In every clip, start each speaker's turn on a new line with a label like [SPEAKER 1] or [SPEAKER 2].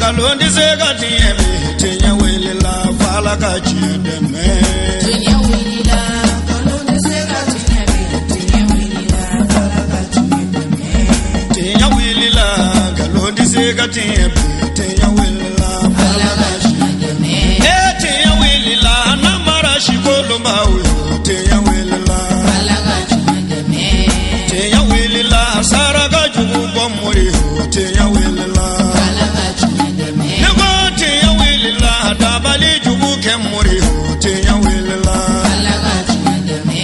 [SPEAKER 1] Nkalon tɛ se ka tiɲɛ bi, tiɲɛ wulila f'Ala ka tiɲɛ dɛmɛ.
[SPEAKER 2] Tiɲɛ wulila, nkalon tɛ se ka tiɲɛ bi, tiɲɛ wulila f'Ala ka tiɲɛ dɛmɛ.
[SPEAKER 1] Tiɲɛ wulila, nkalon tɛ se ka tiɲɛ bi, tiɲɛ wulila f'Ala
[SPEAKER 2] Ala
[SPEAKER 1] ka
[SPEAKER 2] ka tiɲɛ dɛmɛ.
[SPEAKER 1] E tiɲɛ wulila, namara si kolonbaw yo, tiɲɛ wulila.
[SPEAKER 2] Ala ka tiɲɛ dɛmɛ.
[SPEAKER 1] Tiɲɛ wulila, saraka jugu bɔ mori yo, tiɲɛ wulila.
[SPEAKER 2] Ala ka tiɲɛ dɛmɛ.
[SPEAKER 1] Ne ko tiɲɛ wulila, dabali jugu kɛ mori yo, tiɲɛ wulila.
[SPEAKER 2] Ala ka tiɲɛ dɛmɛ.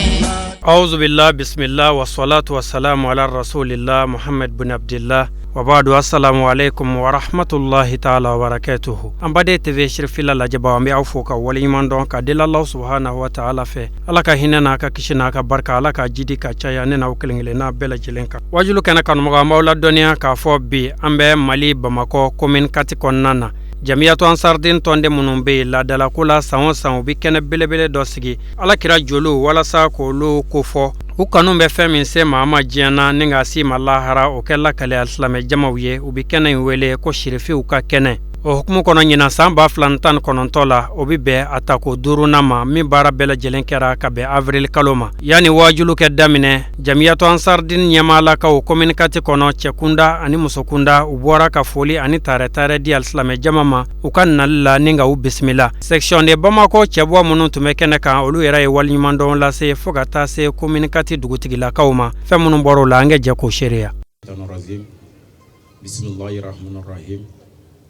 [SPEAKER 3] أعوذ بالله بسم الله والصلاة والسلام على رسول الله محمد بن عبد الله وبعد السلام عليكم ورحمة الله تعالى وبركاته. An baden TV Sirifila lajɛbaw, an bɛ aw fo ka waleɲuman dɔn ka deli Allah subhanahu wa ta'ala fɛ, Ala ka hinɛ n'a ka kisi n'a ka barika, Ala ka jidi ka caya ne n'aw kelen kelenna bɛɛ lajɛlen kan. Wajulu kɛnɛ kanumɔgɔ, an b'aw ladɔnniya k'a fɔ bi an bɛ Mali Bamakɔ commune 4 kɔnɔna na. Jamiyatu Ansardin tɔnden minnu bɛ yen laadalako la, san o san u bɛ kɛnɛ belebele dɔ sigi Alakira joliw walasa k'olu kofɔ, u kanu bɛ fɛn min se maa ma diɲɛ na ni ka si ma lahara, o kɛ lakale silamɛ jamaw ye. U bɛ kɛnɛ in wele ko sirifiw ka kɛnɛ. O hukumu kɔnɔ, ɲinan san 2019 la, o bɛ bɛn a tako duurunan ma, min baara bɛɛ lajɛlen kɛra ka bɛn avril kalo ma. Yanni waajulu kɛ daminɛ, Jamiyatu Ansardin ɲɛmaalakaw commune 4 kɔnɔ, cɛkunda ani musokunda, u bɔra ka foli ani taarɛ taarɛ di alisilamɛ jama ma u ka nali la ni ka u bisimila. Section de Bamako cɛbɔ minnu tun bɛ kɛnɛ kan, olu yɛrɛ ye waleɲumandɔn lase fo ka taa se commune 4 dugutigilakaw ma. Fɛn minnu bɔra o la, an ka jɛ k'o seereya.
[SPEAKER 4] الرجيم بسم الله الرحمن الرحيم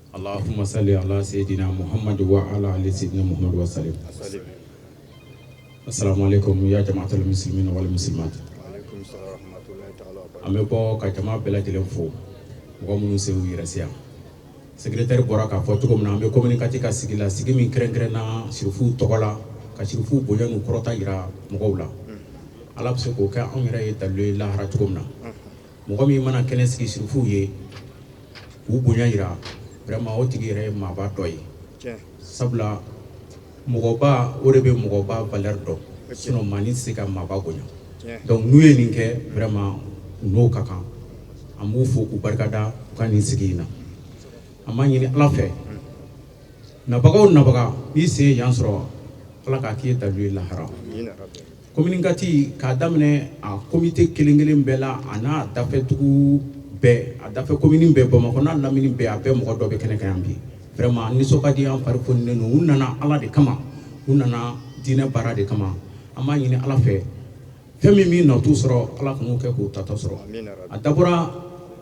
[SPEAKER 4] اللهم صل على سيدنا محمد وعلى ال سيدنا محمد وسلم. السلام عليكم يا جماعة المسلمين والمسلمات. An bɛ bɔ ka jama bɛɛ lajɛlen fo, mɔgɔ minnu se y'u yɛrɛ se yan. Secrétaire bɔra k'a fɔ cogo min na, an bɛ commune 4 ka sigi la, sigi min kɛrɛnkɛrɛnna sirifuw tɔgɔ la, ka sirifuw bonya n'u kɔrɔta yira mɔgɔw la. Ala bɛ se k'o kɛ anw yɛrɛ ye dalilu ye lahara cogo min na. Mɔgɔ min mana kɛnɛ sigi sirifuw ye k'u bonya yira, vraiment o tigi yɛrɛ ye maaba dɔ ye, sabula mɔgɔba o de bɛ mɔgɔba valeur dɔn, sinon maa tɛ se ka maaba bonya. Donc n'u ye nin kɛ, vraiment u n'o ka kan. An b'u fo k'u barikada u ka nin sigi in na. An b'a ɲini Ala fɛ, nabaga o nabaga n'i sen ye yan sɔrɔ, Ala k'a k'i ye dalilu ye lahara. Commune 4, k'a daminɛ a comité kelen kelen bɛɛ la, a n'a dafɛdugu bɛɛ, a dafɛ commune bɛɛ, Bamakɔ n'a lamini bɛɛ, a bɛɛ mɔgɔ dɔ bɛ kɛnɛ kan yan bi. Vraiment nisɔn ka di, an fari foninen don. U nana Ala de kama, u nana diinɛ baara de kama. An b'a ɲini Ala fɛ, fɛn min min nɔ t'u sɔrɔ, Ala kan'u kɛ k'u tatɔ sɔrɔ. A dabɔra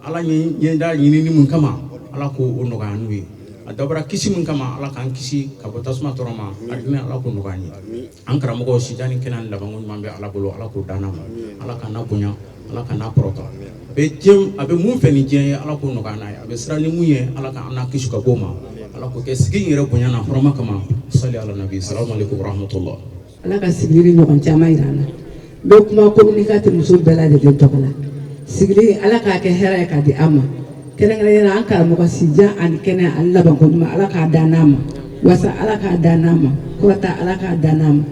[SPEAKER 4] Ala ɲɛda ɲinini mun kama, Ala k'o o nɔgɔya n'u ye. A dabɔra kisi min kama, Ala k'an kisi ka bɔ tasuma tɔɔrɔ ma, alijinɛ, Ala k'o nɔgɔya an ye. An karamɔgɔ sijan ni kɛnɛ ni labanko ɲuman bɛ Ala bolo, Ala k'o d'an ma. Ala k'an na bonya, Ala k'an n'a kɔrɔta. A bɛ diɲɛ, a bɛ mun fɛ ni diɲɛ ye, Ala k'o nɔgɔya n'a ye. A bɛ siran ni mun ye, Ala k'an n'a kisi ka bɔ o ma. Ala k'o kɛ sigi in yɛrɛ bonya n'a hɔrɔma kama. Sali ala nabi. Salamu aleykum warahmatullah.
[SPEAKER 5] Ala ka sigili ni ɲɔgɔn caman yira an na. N bɛ kuma commune 4 muso bɛɛ lajɛlen tɔgɔ la. Sigili, Ala k'a kɛ hɛrɛ ye k'a di an ma, kɛrɛnkɛrɛnnenya la an karamɔgɔ sijan ani kɛnɛ ani labanko ɲuman, Ala k'a dan n'a ma wasa, Ala k'a dan n'a ma kɔrɔta, Ala k'a dan n'a ma.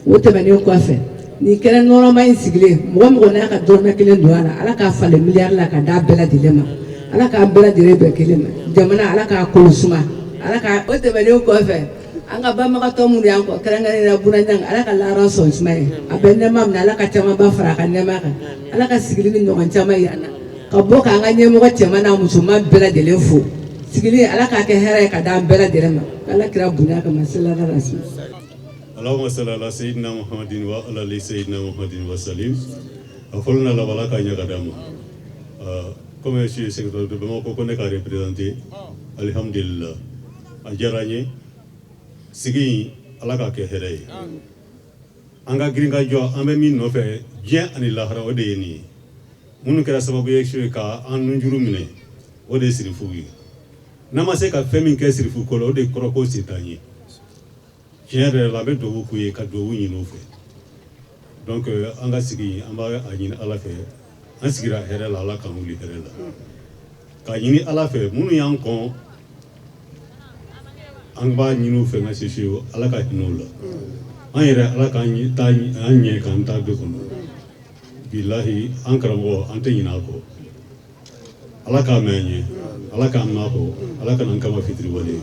[SPEAKER 5] O tɛmɛnen kɔfɛ, nin kɛnɛ nɔrɔma in sigilen, mɔgɔ mɔgɔ n'a ka dɔrɔmɛ kelen don a la, Ala k'a falen miliyari la ka d'a bɛɛ lajɛlen ma. Ala k'an bɛɛ lajɛlen bɛn kelen ma. Jamana, Ala k'a kolo suma. Ala ka o tɛmɛnen kɔfɛ, an ka banbagatɔ minnu y'an kɔ, kɛrɛnkɛrɛnnenya la Bunaɲang, Ala ka lahara sɔn suma ye. A bɛ nɛɛma min na, Ala ka camanba fara a ka nɛɛma kan. Ala ka sigili ni ɲɔgɔn caman yira an na, ka bɔ k'an ka ɲɛmɔgɔ cɛman n'a musoman bɛɛ lajɛlen fo. Sigili, Ala k'a kɛ hɛrɛ ye ka d'an bɛɛ lajɛlen ma, Ala kira bonya kama, salala rasul.
[SPEAKER 6] اللهم صل على سيدنا محمد وعلى ال سيدنا محمد وسلم. A fɔlɔ n'a laban, Ala k'a ɲɛ ka d'an ma. Comme je suis secrétaire de Bamako, ko ne ka représenté, alhamdulillah, a diyara n ye. Sigi in, Ala k'a kɛ hɛrɛ ye. An ka girin ka jɔ, an bɛ min nɔfɛ diɲɛ ani lahara, o de ye nin ye. Minnu kɛra sababu ye ka an nunjuru minɛ, o de ye sirifuw ye. N'an ma se ka fɛn min kɛ sirifu ko la, o de kɔrɔ ko se t'an ye. Tiɲɛ yɛrɛ la, an bɛ dugawu k'u ye, ka dugawu ɲini u fɛ. Donc an ka sigi, an b'a ɲini Ala fɛ, an sigira hɛrɛ la, Ala k'an wuli hɛrɛ la. K'a ɲini Ala fɛ, minnu y'an kɔn, an b'a ɲini u fɛ, n ka sese, Ala ka hinɛ u la. An yɛrɛ, Ala k'an ta an ɲɛ k'an ta du kɔnɔ. Bilahi, an karamɔgɔ, an tɛ ɲinɛ a kɔ. Ala k'a mɛn an ye, Ala k'an mɛn a kɔ, Ala kana an kama fitiriwale ye.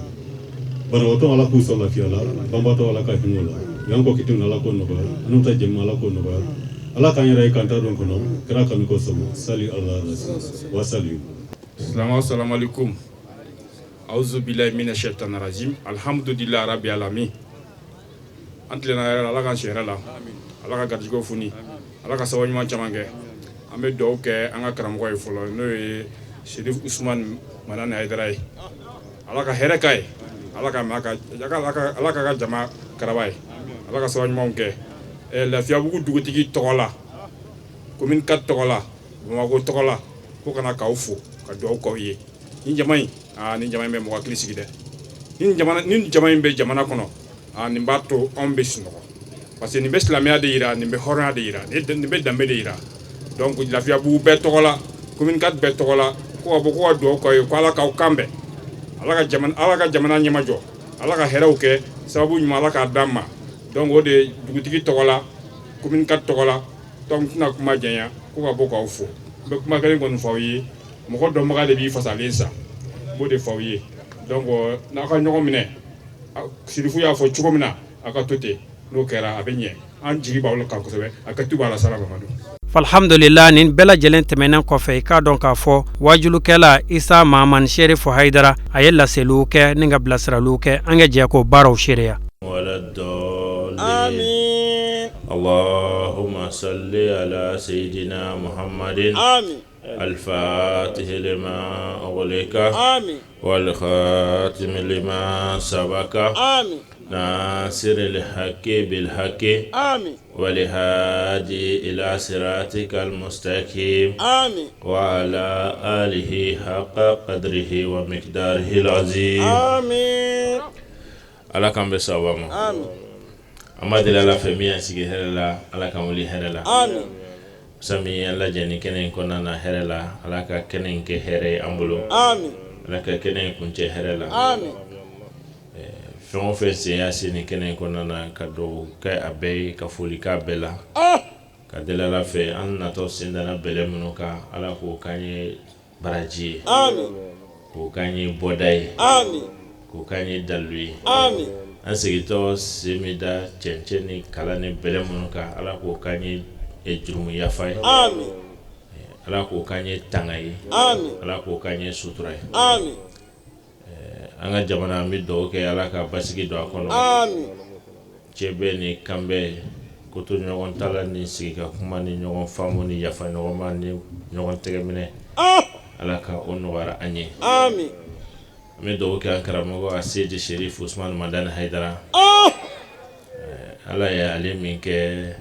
[SPEAKER 6] Banabaatɔ, Ala k'u sɔn lafiya la, banbaatɔ, Ala ka hinɛ u la, u y'an kɔ kiti min, Ala k'o nɔgɔya, an n'u ta jɛmu, Ala k'o nɔgɔya. Ala k'an yɛrɛ ye k'an ta don kɔnɔ kira kanu kosɔn. Sali ala rasul wa salim.
[SPEAKER 7] Silamɛw, salamu alaikum. Auzu billahi mina shaitani rajim. Alhamdulillah rabbi alamin. An tilenna hɛrɛ la, Ala k'an si hɛrɛ la. Ala ka garijɛgɛw foni. Ala ka sababu ɲuman caman kɛ. An bɛ dugawu kɛ an ka karamɔgɔ ye fɔlɔ, n'o ye Sherif Usman Madani Hayidara ye. Ala ka hɛrɛ k'a ye. Ala ka maa ka Ala ka jama karaba ye. Ala ka sababu ɲumanw kɛ. Lafiyabugu dugutigi tɔgɔ la, commune 4 tɔgɔ la, Bamakɔ tɔgɔ la, ko kana k'aw fo ka dugawu k'aw ye. Nin jama in, aa, nin jama in bɛ mɔgɔ hakili sigi dɛ. Nin jama in bɛ jamana kɔnɔ, aa, nin b'a to anw bɛ sunɔgɔ, parce que nin bɛ silamɛya de yira, nin bɛ hɔrɔnya de yira, nin bɛ danbe de yira. Donc Lafiyabugu bɛɛ tɔgɔ la, commune 4 bɛɛ tɔgɔ la, ko ka bɔ ko ka dugawu k'aw ye, ko Ala k'aw kan bɛn, Ala ka jamana ɲɛmajɔ, Ala ka hɛrɛw kɛ, sababu ɲuman, Ala k'a d'an ma. Donc o de ye dugutigi tɔgɔ la, commune 4 tɔgɔ la. Donc n tɛna kuma janya, ko ka bɔ k'aw fo. N bɛ kuma kelen kɔni fɔ aw ye: mɔgɔ dɔnbaga de b'i fasalen sa. N b'o de fɔ aw ye. Donc n'aw ka ɲɔgɔn minɛ, Sirifu y'a fɔ cogo min na, aw ka to ten. N'o kɛra, a bɛ ɲɛ. An jigi b'aw kan kosɛbɛ. A ka tu b'a la. Sara Mamadu.
[SPEAKER 3] Alhamdulillah, nin bɛɛ lajɛlen tɛmɛnen kɔfɛ, i k'a dɔn k'a fɔ wajulukɛla Isa Mahamani Serifu Hayidara, a ye laseliw kɛ ni ka bilasiraliw kɛ. An ka jɛ k'o baaraw seereya.
[SPEAKER 8] آمين. اللهم صل على سيدنا محمد.
[SPEAKER 1] آمين.
[SPEAKER 8] الفاتح لما أغلق.
[SPEAKER 1] آمين.
[SPEAKER 8] والخاتم لما سبق.
[SPEAKER 1] آمين.
[SPEAKER 8] ناصر الحق بالحق.
[SPEAKER 1] آمين.
[SPEAKER 8] والهادي إلى صراطك المستقيم.
[SPEAKER 1] آمين.
[SPEAKER 8] وعلى آله حق قدره ومقداره العظيم.
[SPEAKER 1] آمين.
[SPEAKER 8] Ala k'an bɛ sababa ma.
[SPEAKER 1] آمين.
[SPEAKER 8] An b'a deli Ala fɛ, min y'an sigi hɛrɛ la, Ala k'an wuli hɛrɛ la.
[SPEAKER 1] آمين.
[SPEAKER 8] Sami an lajɛ ni kɛnɛ in kɔnɔna na hɛrɛ la, Ala ka kɛnɛ in kɛ hɛrɛ ye an bolo.
[SPEAKER 1] آمين.
[SPEAKER 8] Ala ka kɛnɛ in kuncɛ hɛrɛ la.
[SPEAKER 1] آمين.
[SPEAKER 8] Fɛn o fɛn sen y'a se nin kɛnɛ in kɔnɔna na, ka dugawu kɛ a bɛɛ ye, ka foli k'a bɛɛ la, ka deli Ala fɛ, an natɔ sen dana bɛlɛ minnu kan, Ala k'o k'an ye baraji ye,
[SPEAKER 1] آمين.
[SPEAKER 8] k'o k'an ye bɔda ye,
[SPEAKER 1] آمين.
[SPEAKER 8] k'o k'an ye dalilu ye.
[SPEAKER 1] آمين.
[SPEAKER 8] An segintɔ sen bɛ da cɛncɛn ni kala ni bɛlɛ minnu kan, Ala k'o k'an ye jurumu yafa ye.
[SPEAKER 1] آمين.
[SPEAKER 8] Ala k'o k'an ye tanga ye.
[SPEAKER 1] آمين.
[SPEAKER 8] Ala k'o k'an ye sutura ye.
[SPEAKER 1] آمين.
[SPEAKER 8] An ka jamana, an bɛ dugawu kɛ, Ala ka basigi don a kɔnɔ.
[SPEAKER 1] آمين.
[SPEAKER 8] Cɛbɛ ni kanbɛ, koto ɲɔgɔn ta la, ni sigi ka kuma ni ɲɔgɔn faamu ni yafa ɲɔgɔn ma ni ɲɔgɔn tɛgɛ minɛ, Ala ka o nɔgɔyara an ye.
[SPEAKER 1] آمين.
[SPEAKER 8] An bɛ dugawu kɛ an karamɔgɔ a Seyidi Sherif Usman Madani Hayidara. Ala ye ale min kɛ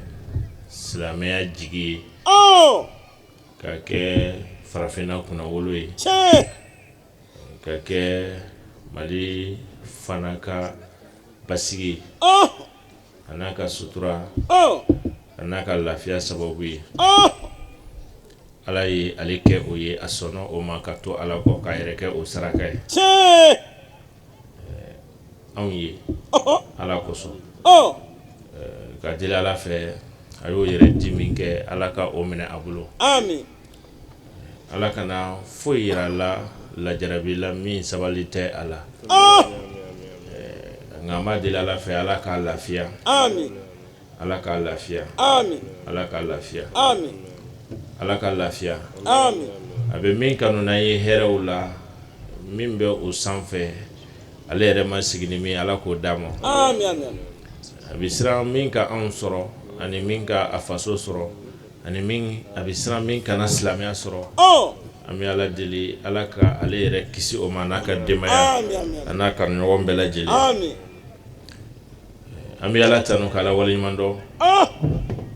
[SPEAKER 8] silamɛya jigi ye, ka kɛ farafinna kunnawolo ye,
[SPEAKER 1] Tiɲɛ.
[SPEAKER 8] ka kɛ Mali fana ka basigi a n'a ka sutura, a n'a ka lafiya sababu ye, Ala ye ale kɛ o ye. A sɔnna o ma ka to Ala kɔ k'a yɛrɛ kɛ o saraka ye
[SPEAKER 1] Tiɲɛ.
[SPEAKER 8] anw ye Ala kosɔn.
[SPEAKER 1] Oh.
[SPEAKER 8] Ka deli Ala fɛ, a y'o yɛrɛ di min kɛ, Ala ka o minɛ a bolo.
[SPEAKER 1] آمين.
[SPEAKER 8] Ala kana foyi yira a la lajarabi la min sabali tɛ a la. Nka an b'a deli Ala fɛ, Ala k'a lafiya.
[SPEAKER 1] آمين.
[SPEAKER 8] Ala k'a lafiya.
[SPEAKER 1] آمين.
[SPEAKER 8] Ala k'a lafiya.
[SPEAKER 1] آمين.
[SPEAKER 8] Ala ka lafiya.
[SPEAKER 1] آمين.
[SPEAKER 8] A bɛ min kanu n'an ye hɛrɛw la, min bɛ o sanfɛ, ale yɛrɛ ma sigi ni min, Ala k'o d'a ma.
[SPEAKER 1] آمين. آمين.
[SPEAKER 8] A bɛ siran min ka anw sɔrɔ, ani min ka a faso sɔrɔ, ani min a bɛ siran min kana silamɛya sɔrɔ, an bɛ Ala deli, Ala ka ale yɛrɛ kisi o ma, n'a ka denbaya,
[SPEAKER 1] آمين. آمين.
[SPEAKER 8] a n'a ka ɲɔgɔn bɛɛ lajɛlen.
[SPEAKER 1] آمين.
[SPEAKER 8] An bɛ Ala tanu k'Ala waleɲuman dɔn,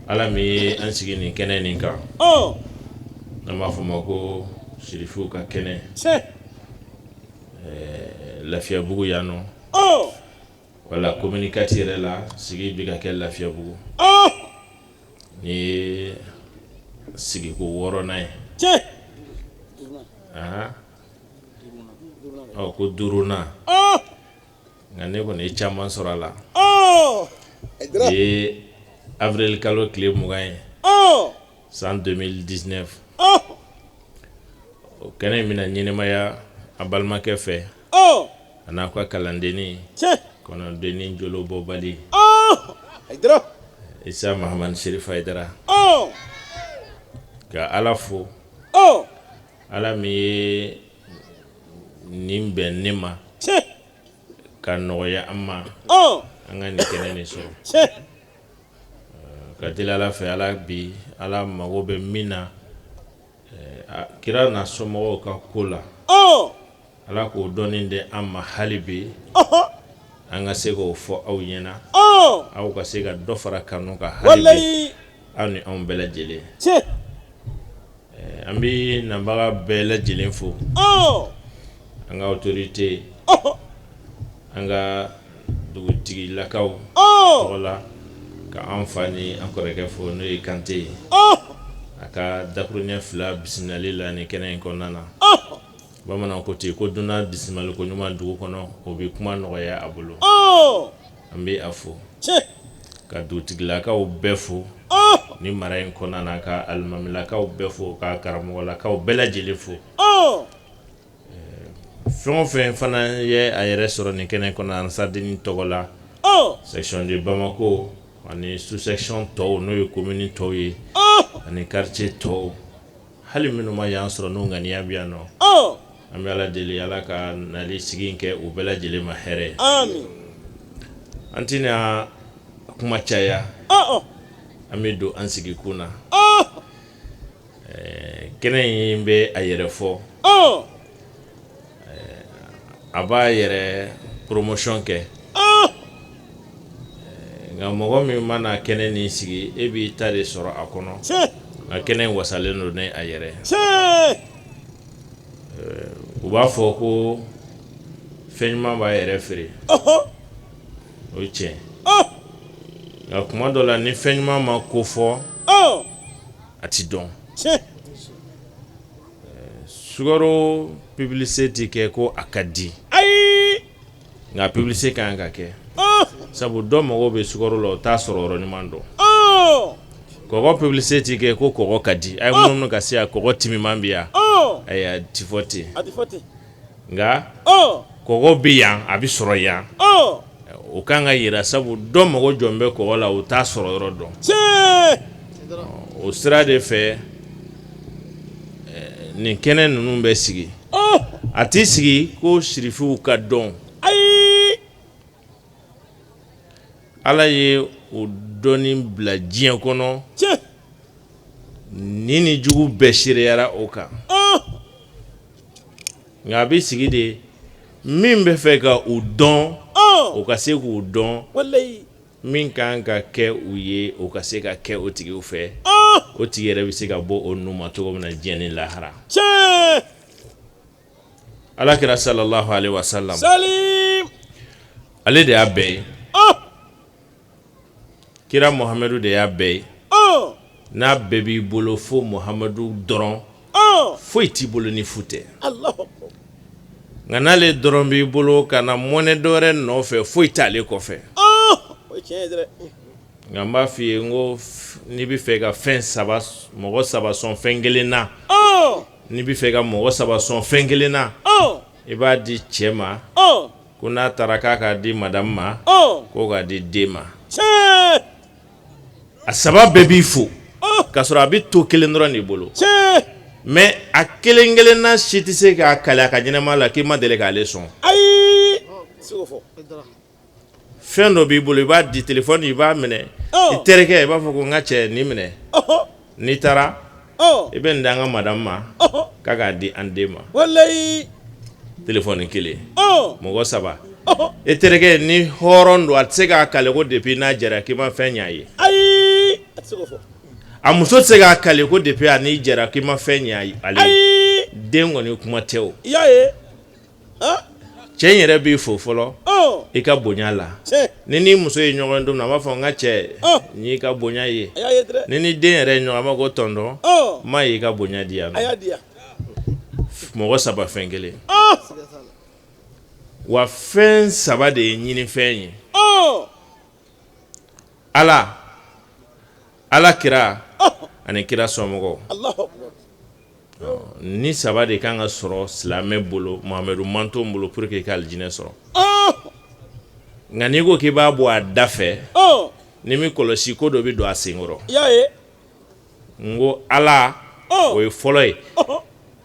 [SPEAKER 8] Ala min ye an sigi nin kɛnɛ nin kan, n'an b'a fɔ o ma ko sirifuw ka kɛnɛ,
[SPEAKER 1] Tiɲɛ.
[SPEAKER 8] Lafiyabugu yan nɔ, wala commune 4 yɛrɛ la. Sigi bɛ ka kɛ Lafiyabugu, nin ye sigiko wɔɔrɔnan ye.
[SPEAKER 1] Tiɲɛ.
[SPEAKER 8] Ahan, ɔ, ko duurunan, nka ne kɔni ye caman sɔrɔ a la. Nin ye avril kalo tile 20 ye, san 2019. O Kɛnɛ in bɛna ɲɛnamaya a balimakɛ fɛ, a n'a ka kalandennin, kɔnɔdennin jolo bɔbali, Isa Mahamani Serif Hayidara. Ka Ala fo, Ala min ye nin bɛn ne ma ka nɔgɔya an ma an ka nin kɛnɛ nin sɔrɔ. Ka deli Ala fɛ, Ala bi Ala mago bɛ min na kira n'a somɔgɔw ka ko la, Ala k'o dɔnni di an ma hali bi, an ka se k'o fɔ aw ɲɛna, aw ka se ka dɔ fara kanu kan hali bi, aw ni anw bɛɛ lajɛlen. An bɛ nabaga bɛɛ lajɛlen fo, an ka autorité, an ka dugutigilakaw tɔgɔ la, ka an fa ni an kɔrɔkɛ fo, n'o ye Kante ye, a ka dakuruɲɛ fila bisimilali la nin kɛnɛ in kɔnɔna na. Bamananw ko ten ko dunan bisimilali ko ɲuman dugu kɔnɔ, o bɛ kuma nɔgɔya a bolo. An bɛ a fo ka dugutigilakaw bɛɛ fo ni mara in kɔnɔna na, ka alimamilakaw bɛɛ fo, ka karamɔgɔlakaw bɛɛ lajɛlen fo. Fɛn o fɛn fana ye a yɛrɛ sɔrɔ nin kɛnɛ kɔnɔ Ansaridini tɔgɔ la, section de Bamako ani sous section tɔw, n'o ye commune tɔw ye, ani quartier tɔw, hali minnu ma yan sɔrɔ n'u ŋaniya bɛ yan nɔ, an bɛ Ala deli, Ala ka nali sigi in kɛ u bɛɛ lajɛlen ma hɛrɛ ye. An tɛna kuma caya, an bɛ don an sigikun na. Kɛnɛ in bɛ a yɛrɛ fɔ, a b'a yɛrɛ promotion kɛ, nka mɔgɔ min mana kɛnɛ nin sigi, e b'i ta de sɔrɔ a kɔnɔ, nka kɛnɛ in wasalen don ni a yɛrɛ. U b'a fɔ ko fɛn ɲuman b'a yɛrɛ feere, o ye tiɲɛ, nka kuma dɔ la, ni fɛn ɲuman ma ko fɔ, a ti dɔn. Sukaro publicité tɛ kɛ ko a ka di, nka publicité ka kan ka kɛ, sabu dɔ mago bɛ sukaro la, o t'a sɔrɔ yɔrɔ ɲuman dɔn. Kɔgɔ publicité tɛ kɛ ko kɔgɔ ka di, a ye minnu ka se yan, kɔgɔ timiman bɛ yan, ayi, a ti fɔ ten, nka kɔgɔ bɛ yan, a bɛ sɔrɔ yan, o kan ka yira, sabu dɔ mago jɔn bɛ kɔgɔ la, o t'a sɔrɔ yɔrɔ dɔn. O sira de fɛ nin kɛnɛ ninnu bɛ sigi. A tɛ sigi ko sirifiw ka dɔn. Ala ye o dɔnni bila diɲɛ kɔnɔ, ni ni jugu bɛɛ seereyara o kan, nka a bɛ sigi de min bɛ fɛ ka u dɔn, o ka se k'u dɔn, min kan ka kɛ u ye, o ka se ka kɛ o tigiw fɛ, o tigi yɛrɛ bɛ se ka bɔ o ninnu ma cogo min na diɲɛ ni lahara. Ala kira sallallahu alaihi wasallam, ale de y'a bɛɛ ye. Kira Muhamadu de y'a bɛɛ ye. N'a bɛɛ b'i bolo, fo Muhamadu dɔrɔn, foyi t'i bolo ni fu tɛ. Nka n'ale dɔrɔn b'i bolo, ka na mɔnɛ dɔwɛrɛ nɔfɛ, foyi t'ale kɔfɛ. Nka n b'a f'i ye n ko n'i bɛ fɛ ka fɛn saba, mɔgɔ saba sɔn fɛn kelen na, n'i bɛ fɛ ka mɔgɔ saba sɔn fɛn kelen na, i b'a di cɛ ma ko n'a taara k'a k'a di madamu ma, k'o k'a di den ma. A saba bɛɛ b'i fo, k'a sɔrɔ a bɛ to kelen dɔrɔn de bolo, mais a kelen kelenna si tɛ se k'a kali a ka ɲɛnamaya la k'i ma deli k'ale sɔn. Fɛn dɔ b'i bolo, i b'a di, téléphone, i b'a minɛ i terikɛ, i b'a fɔ ko n ka cɛ, nin minɛ, n'i taara i bɛ nin di an ka madamu ma k'a k'a di an den ma. Téléphone kelen, mɔgɔ saba. E terikɛ ni hɔrɔn don, a tɛ se k'a kali ko depuis n'a jɛra k'i ma fɛn ɲ'a ye. A muso tɛ se k'a kali ko depuis a n'i jɛra k'i ma fɛn ɲ'a ale ye. Den kɔni, kuma tɛ o. Cɛ in yɛrɛ b'i fo fɔlɔ i ka bonya la. Ni muso ye ɲɔgɔn don, a b'a fɔ n ka cɛ, n y'i ka bonya ye. Ni den yɛrɛ ye ɲɔgɔn, a b'a ko tonton, ma y'i ka bonya di yan. Mɔgɔ saba, fɛn kelen. Wa fɛn saba de ye ɲinifɛn ye: Ala, Ala kira ani kira somɔgɔw. Ni saba de kan ka sɔrɔ silamɛ bolo, Muhamadu manton bolo, pour que i ka alijinɛ sɔrɔ. Nka n'i ko k'i b'a bɔ a da fɛ, n'i m'i kɔlɔsi, ko dɔ bɛ don a senkɔrɔ. N ko Ala, o ye fɔlɔ ye,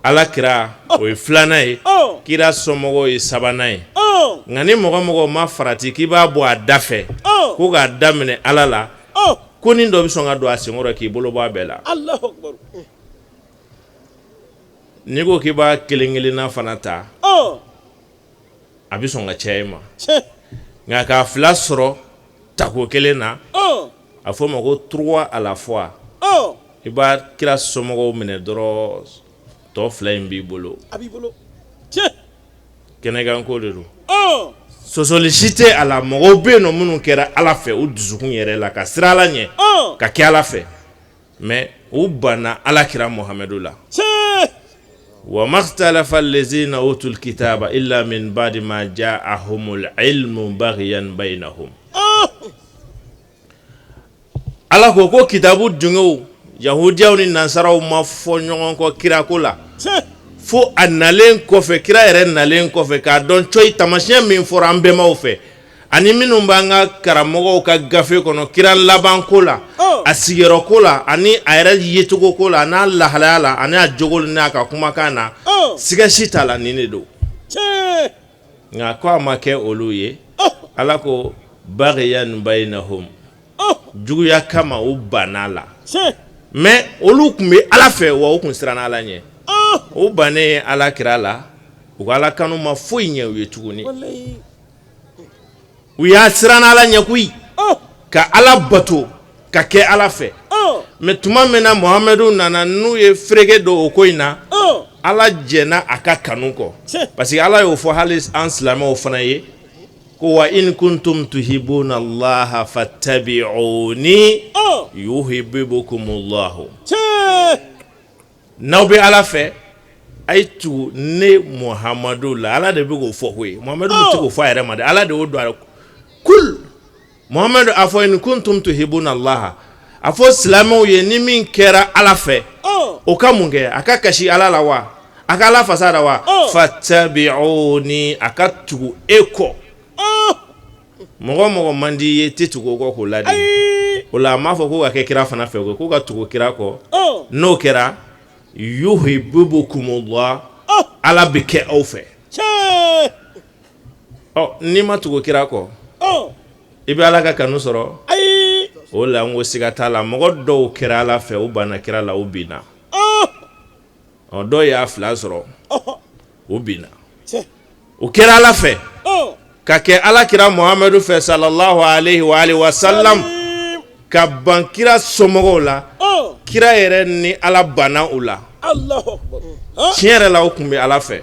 [SPEAKER 8] Ala kira, o ye filanan ye, kira somɔgɔw ye sabanan ye. Nka ni mɔgɔ mɔgɔ ma farati k'i b'a bɔ a da fɛ, ko k'a daminɛ Ala la, ko nin dɔ bɛ sɔn ka don a senkɔrɔ k'i bolo bɔ a bɛɛ la. N'i ko k'i b'a kelen kelenna fana ta, a bɛ sɔn ka caya i ma. Nka k'a fila sɔrɔ tako kelen na, a fɔ o ma ko trois à la fois. I b'a kira somɔgɔw minɛ dɔrɔn, tɔ fila in b'i bolo. Kɛnɛkanko de don, sɔsɔli si tɛ a la. Mɔgɔw bɛ yen nɔ minnu kɛra Ala fɛ u dusukun yɛrɛ la, ka siran Ala ɲɛ, ka kɛ Ala fɛ, mais u banna Ala kira Muhamadu la. Wa makhtalafa allazina utul kitaba illa min ba'di ma ja'ahumul ilmu baghyan bainahum. Ala ko ko kitabu dungew, yahudiyaw ni nansaraw, ma fɔ ɲɔgɔn kɔ kirako la fo a nalen kɔfɛ, kira yɛrɛ nalen kɔfɛ, k'a dɔn coyi taamasiyɛn min fɔra an bɛnbaw fɛ ani minnu b'an ka karamɔgɔw ka gafe kɔnɔ kira laban ko la, a sigiyɔrɔ ko la, ani a yɛrɛ yecogo ko la, n'a lahalaya la, ani a jogo n'a ka kumakan na, siga si t'a la, nin de don. Nka ko a ma kɛ olu ye. Ala ko baghyan bainahum, juguya kama u banna la. Mais olu tun bɛ Ala fɛ, wa u tun siranna Ala ɲɛ. U bannen Ala kira la, u ka Ala kanu ma foyi ɲɛ u ye tuguni. U y'a siran Ala ɲɛ koyi, ka Ala bato, ka kɛ Ala fɛ. Mais tuma min na Muhamadu nana, n'u ye fereke don o ko in na, Ala jɛnna a ka kanu kɔ, parce que Ala y'o fɔ hali an silamɛw fana ye ko wa in kuntum tuhibuna Allaha fattabi'uni yuhibbukumullahu. N'aw bɛ Ala fɛ, a ye tugu ne Muhamadu la. Ala de bɛ k'o fɔ koyi, Muhamadu tɛ k'o fɔ a yɛrɛ ma dɛ, Ala de y'o don a kul Muhamadu a fɔ in kuntum tuhibuna Allaha, a fɔ silamɛw ye, ni min kɛra Ala fɛ, o ka mun kɛ? A ka kasi Ala la wa? A ka Ala fasa da wa? Fattabi'uni, a ka tugu e kɔ. Mɔgɔ mɔgɔ man di ye, tɛ tugu o kɔ k'o ladi. O la, a m'a fɔ ko ka kɛ kira fana fɛ, k'u ka tugu kira kɔ. N'o kɛra, yuhibbukumullah, Ala bɛ kɛ aw fɛ. Ɔ, n'i ma tugu kira kɔ, i bɛ Ala ka kanu sɔrɔ? O la, n ko siga t'a la, mɔgɔ dɔw kɛra Ala fɛ, u banna kira la, u binna. Ɔ, dɔw y'a fila sɔrɔ, u binna. U kɛra Ala fɛ, ka kɛ Ala kira Muhamadu fɛ sallallahu alaihi wa alihi wa sallam, ka ban kira somɔgɔw la. Kira yɛrɛ ni Ala banna u la. Tiɲɛ yɛrɛ la, u tun bɛ Ala fɛ,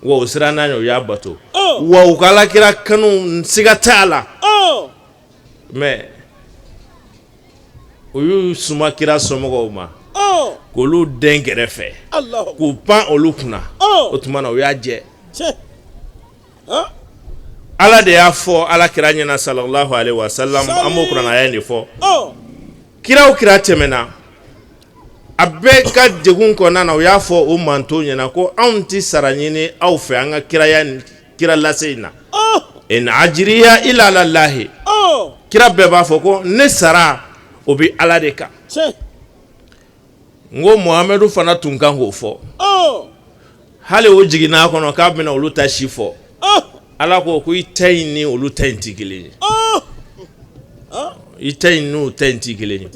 [SPEAKER 8] wa u siranna ɲɛ, u y'a bato, wa u ka Ala kira kanu, siga t'a la. Mais u y'u suma kira somɔgɔw ma, k'olu den kɛrɛfɛ, k'u pan olu kunna. O tuma na, u y'a jɛ. Ala de y'a fɔ Ala kira ɲɛna sallallahu alaihi wa sallam. An b'o kuranɛ de fɔ. Kira o kira tɛmɛna, a bɛɛ ka degun kɔnɔna na, u y'a fɔ o manton ɲɛna ko anw tɛ sara ɲini aw fɛ an ka kiraya, kira lase in na. In ajiriya illa ala lahi. Kira bɛɛ b'a fɔ ko ne sara, o bɛ Ala de kan. N ko Muhamadu fana tun kan k'o fɔ. Hali o jiginna a kɔnɔ k'a bɛna olu ta si fɔ, Ala ko ko i ta in ni olu ta in tɛ kelen ye, i ta in n'u ta in tɛ kelen ye.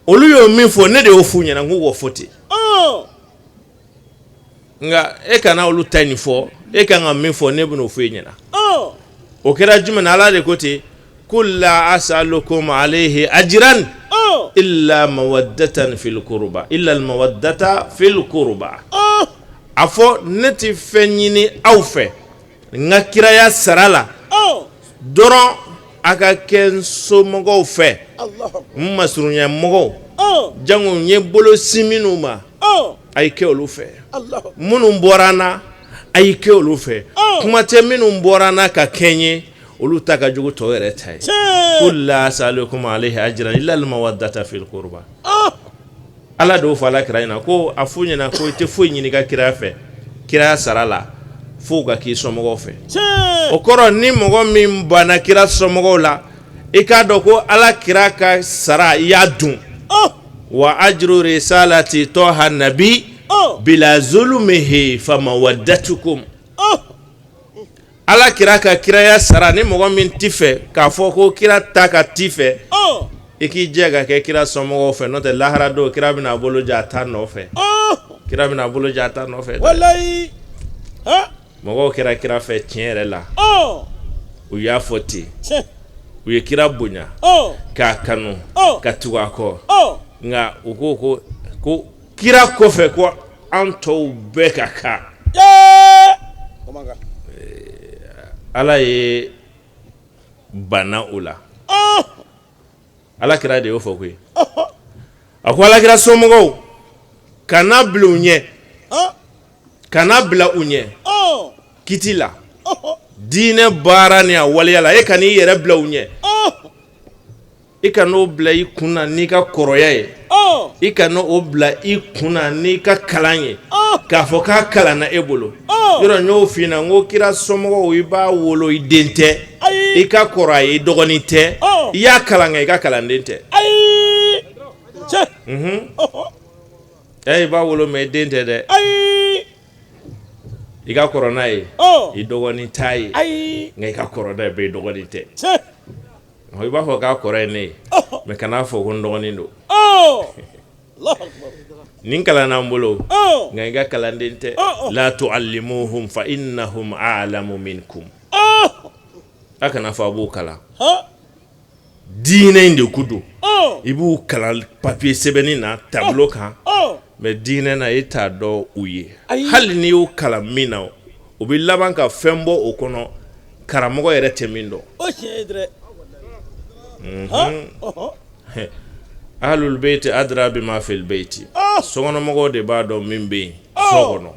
[SPEAKER 8] Olu y'o min fɔ, ne de y'o f'u ɲɛna k'u k'o fɔ ten. Nka e kana olu ta nin fɔ, e kan ka min fɔ, ne bɛn'o fɔ e ɲɛna. O kɛra jumɛn? Ala de ko ten: kul la asalukum alayhi ajran illa mawaddatan fil qurba, illa al mawaddata fil qurba. A fɔ ne tɛ fɛn ɲini aw fɛ n ka kiraya sara la dɔrɔn, a ka kɛ n somɔgɔw fɛ, n masurunya mɔgɔw, jango n ye bolo sin minnu ma, a ye kɛ olu fɛ. Minnu bɔra n na, a y'i kɛ olu fɛ. Kuma tɛ minnu bɔra n na ka kɛ n ye, olu ta ka jugu tɔw yɛrɛ ta ye. Kul la asalukum alayhi ajran illa al mawaddata fil qurba. Ala de y'o fɔ ala kira ɲɛna ko a f'u ɲɛna ko i tɛ foyi ɲini ka kira fɛ kiraya sara la fo ka k'i somɔgɔw fɛ o kɔrɔ ni mɔgɔ min banna kira somɔgɔw la i k'a dɔn ko ala kira ka sara i y'a dun wa ajru risalati tɔha nabi bila zulumihi famawaddatukum ala kira ka kiraya sara ni mɔgɔ min t'i fɛ k'a fɔ ko kira ta ka t'i fɛ i k'i jɛ ka kɛ kira somɔgɔw fɛ n'o tɛ lahara don kira bɛna a bolo ja a ta nɔfɛ kira bɛna a bolo ja a ta nɔfɛ
[SPEAKER 1] walayi
[SPEAKER 8] mɔgɔw kɛra kira fɛ tiɲɛ yɛrɛ la u y'a fɔ ten u ye kira bonya k'a kanu ka tugu a kɔ nka u ko ko ko kira kɔfɛ ko an tɔw bɛɛ ka kan ala ye banna o la ala kira de y'o fɔ koyi a ko ala kira somɔgɔw kana bila u ɲɛ kana bila u ɲɛ kiti la diinɛ baara ni a waleya la e kan'i yɛrɛ bila u ɲɛ i kan'o bila i kun na n'i ka kɔrɔya ye i kan'o bila i kun na n'i ka kalan ye k'a fɔ k'a kalanna e bolo yɔrɔ n y'o f'i ɲɛna n ko kira somɔgɔw i b'a wolo i den tɛ i ka kɔrɔ a ye i dɔgɔnin tɛ i y'a kalan kɛ i ka kalanden tɛ i b'a wolo mais i den tɛ dɛ i ka kɔrɔ n'a ye i dɔgɔnin t'a ye nka i ka kɔrɔ n'a ye bɛɛ i dɔgɔnin tɛ i b'a fɔ k'a kɔrɔ ye ne ye mais kan'a fɔ ko n dɔgɔnin don nin kalanna n bolo nka i ka kalanden tɛ la tuallimuhum fa innahum a'lamu minkum a kana fɔ a b'u kalan diinɛ in de ko don i b'u kalan papiye sɛbɛnni na tableau kan mais diinɛ na e t'a dɔn u ye hali n'i y'u kalan min na u bɛ laban ka fɛn bɔ o kɔnɔ karamɔgɔ yɛrɛ tɛ min dɔn ahlul beyti adra bima fil beyti sokɔnɔmɔgɔw de b'a dɔn min bɛ yen so kɔnɔ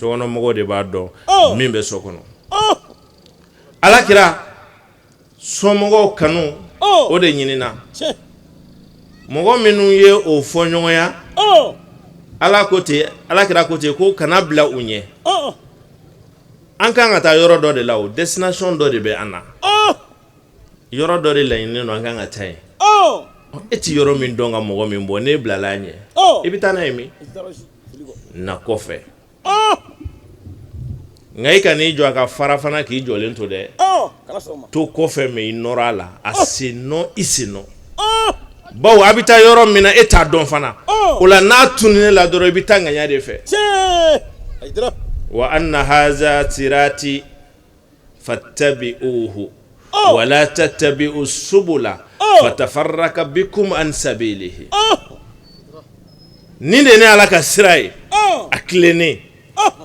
[SPEAKER 8] sokɔnɔmɔgɔw de b'a dɔn min bɛ so kɔnɔ ala kira somɔgɔw kanu o de ɲinina mɔgɔ minnu ye o fɔɲɔgɔnya ala ko ten ala kira ko ten ko kana bila u ɲɛ an kan ka taa yɔrɔ dɔ de la o destination dɔ de bɛ an na yɔrɔ dɔ de laɲininen don an kan ka taa yen e ti yɔrɔ min dɔn ka mɔgɔ min bɔ n'e bilala a ɲɛ i bɛ taa n'a ye min na kɔfɛ nka i kan'i jɔ a ka fara fana k'i jɔlen to dɛ to kɔfɛ mais i nɔrɔ a la a sen nɔ i sen nɔ bawo a bɛ taa yɔrɔ min na e t'a dɔn fana o la n'a tununnen la dɔrɔn i bɛ taa ŋaɲa de fɛ wa anna haza sirati fattabi'uhu wala tattabi'u subula fatafarraka bikum an sabilihi nin de ne ala ka sira ye a tilennen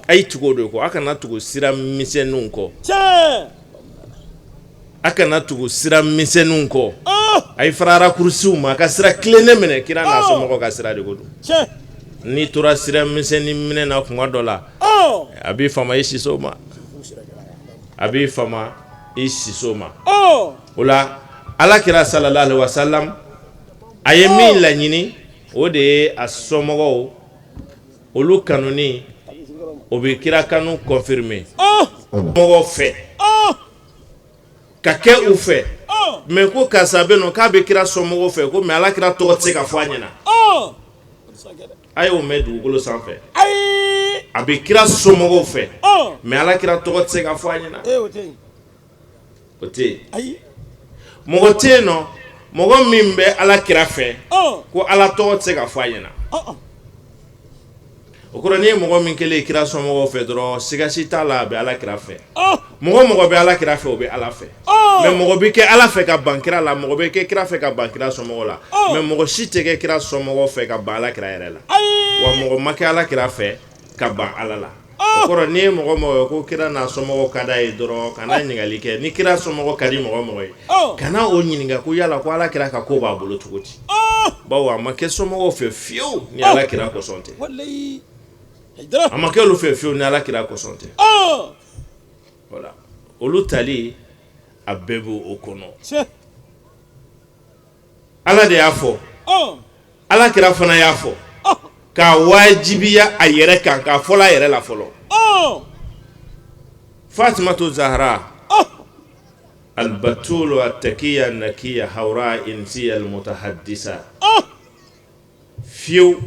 [SPEAKER 8] a ye tugu o de kɔ a kana tugu sira misɛnninw kɔ a kana tugu sira misɛnninw kɔ a ye fara raccourciw ma a ka sira tilennen minɛ kira n'a somɔgɔw ka sira de ko don n'i tora sira misɛnnin minɛ na kuma dɔ la a b'i fama i siso ma a b'i fama i siso ma o la ala kira sallallahu alaihi wasallam a ye min laɲini o de ye a somɔgɔw olu kanuni o bɛ kira kanu confirmer mɔgɔw fɛ ka kɛ u fɛ mais ko karisa bɛ nɔ k'a bɛ kira somɔgɔw fɛ ko mais ala kira tɔgɔ tɛ se ka fɔ a ɲɛna a y'o mɛn dugukolo sanfɛ a bɛ kira somɔgɔw fɛ mais ala kira tɔgɔ tɛ se ka fɔ a ɲɛna o tɛ yen mɔgɔ tɛ yen nɔ mɔgɔ min bɛ ala kira fɛ ko ala tɔgɔ tɛ se ka fɔ a ɲɛna o kɔrɔ n'i ye mɔgɔ min kɛlen ye kira somɔgɔw fɛ dɔrɔn siga si t'a la a bɛ ala kira fɛ mɔgɔ mɔgɔ bɛ ala kira fɛ o bɛ ala fɛ mais mɔgɔ bɛ kɛ ala fɛ ka ban kira la mɔgɔ bɛ kɛ kira fɛ ka ban kira somɔgɔw la mais mɔgɔ si tɛ kɛ kira somɔgɔw fɛ ka ban ala kira yɛrɛ la wa mɔgɔ ma kɛ ala kira fɛ ka ban ala la o kɔrɔ n'i ye mɔgɔ mɔgɔ ye ko kira n'a somɔgɔw ka d'a ye dɔrɔn kana ɲininkali kɛ ni kira somɔgɔw ka di mɔgɔ mɔgɔ ye kana o ɲininka ko yala ko ala kira ka ko b'a bolo cogo di bawo a ma kɛ somɔgɔw fɛ fiyewu ni ala kira kosɔn tɛ a ma kɛ olu fɛ fiyewu ni ala kira kosɔn tɛ voilà olu tali a bɛɛ b'o kɔnɔ ala de y'a fɔ. Ala kira fana y'a fɔ k'a wajibiya a yɛrɛ kan, k'a fɔla a yɛrɛ la fɔlɔ. Fatimatu Zahra albatulu attakiya nakiya hawra insiya almutahaddisa fiyewu,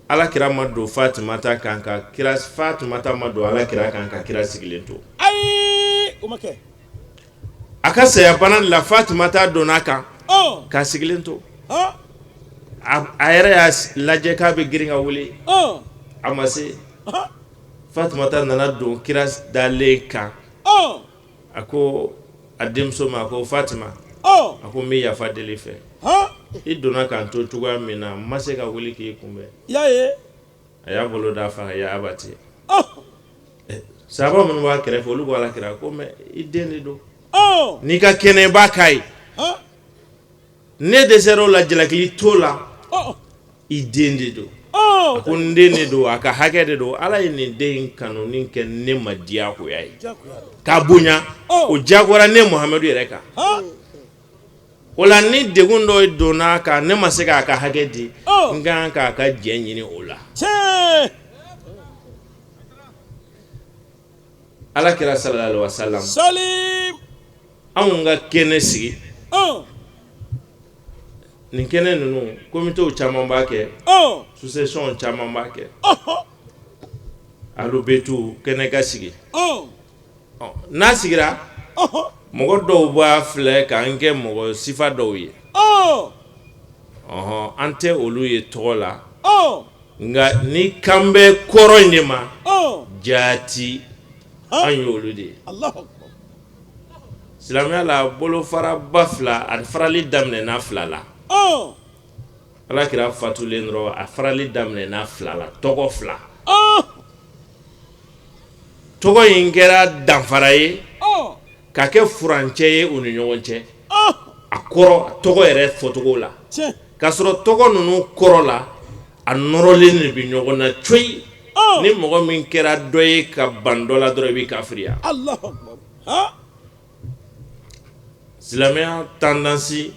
[SPEAKER 8] Ala kira ma don Fatimata kan ka kira, Fatimata ma don Ala kira kan ka kira sigilen to.
[SPEAKER 9] Ayi, o ma kɛ.
[SPEAKER 8] A ka sayabana la, Fatimata donna a kan k'a sigilen to. A yɛrɛ y'a lajɛ k'a bɛ girin ka wuli, a ma se. Fatumata nana don kira dalen kan. A ko a denmuso ma, a ko Fatima, a ko n bɛ yafa deli fɛ, i donna ka n to cogoya min na, n ma se ka wuli k'i kunbɛn. A y'a bolo da fa ya abati. Sahaba minnu b'a kɛrɛfɛ, olu ko Ala kira ko mais i den de don, n'i ka kɛnɛ i b'a k'a ye, ne dɛsɛra o la, jalakili t'o la, i den de don. A ko n den de don, a ka hakɛ de don. Ala ye nin den in kanu ni kɛ ne ma diyagoya ye k'a bonya, o diyagoyara ne Muhamadu yɛrɛ kan. O la ni degun dɔ donna a kan, ne ma se k'a ka hakɛ di, n ka kan k'a ka jɛn ɲini o la. Ala kira sallallahu alaihi wasallam anw ka kɛnɛ sigi, nin kɛnɛ ninnu, komitew caman b'a kɛ, association caman b'a kɛ, alubetu kɛnɛ ka sigi. N'a sigira, mɔgɔ dɔw b'a filɛ k'an kɛ mɔgɔ sifa dɔw ye. Ɔhɔn, an tɛ olu ye tɔgɔ la, nka ni kan bɛ kɔrɔ in de ma, jaati an ye olu de ye. Silamɛya la, bolofaraba fila, a farali daminɛna fila la. Ala kira fatulen dɔrɔn, a farali daminɛna fila la, tɔgɔ fila. Tɔgɔ in kɛra danfara ye ka kɛ furancɛ ye u ni ɲɔgɔn cɛ, a kɔrɔ tɔgɔ yɛrɛ fɔcogo la, k'a sɔrɔ tɔgɔ ninnu kɔrɔ la, a nɔrɔlen de bɛ ɲɔgɔn na coyi. Ni mɔgɔ min kɛra dɔ ye ka ban dɔ la dɔrɔn, i bɛ kafiriya. Silamɛya tendance,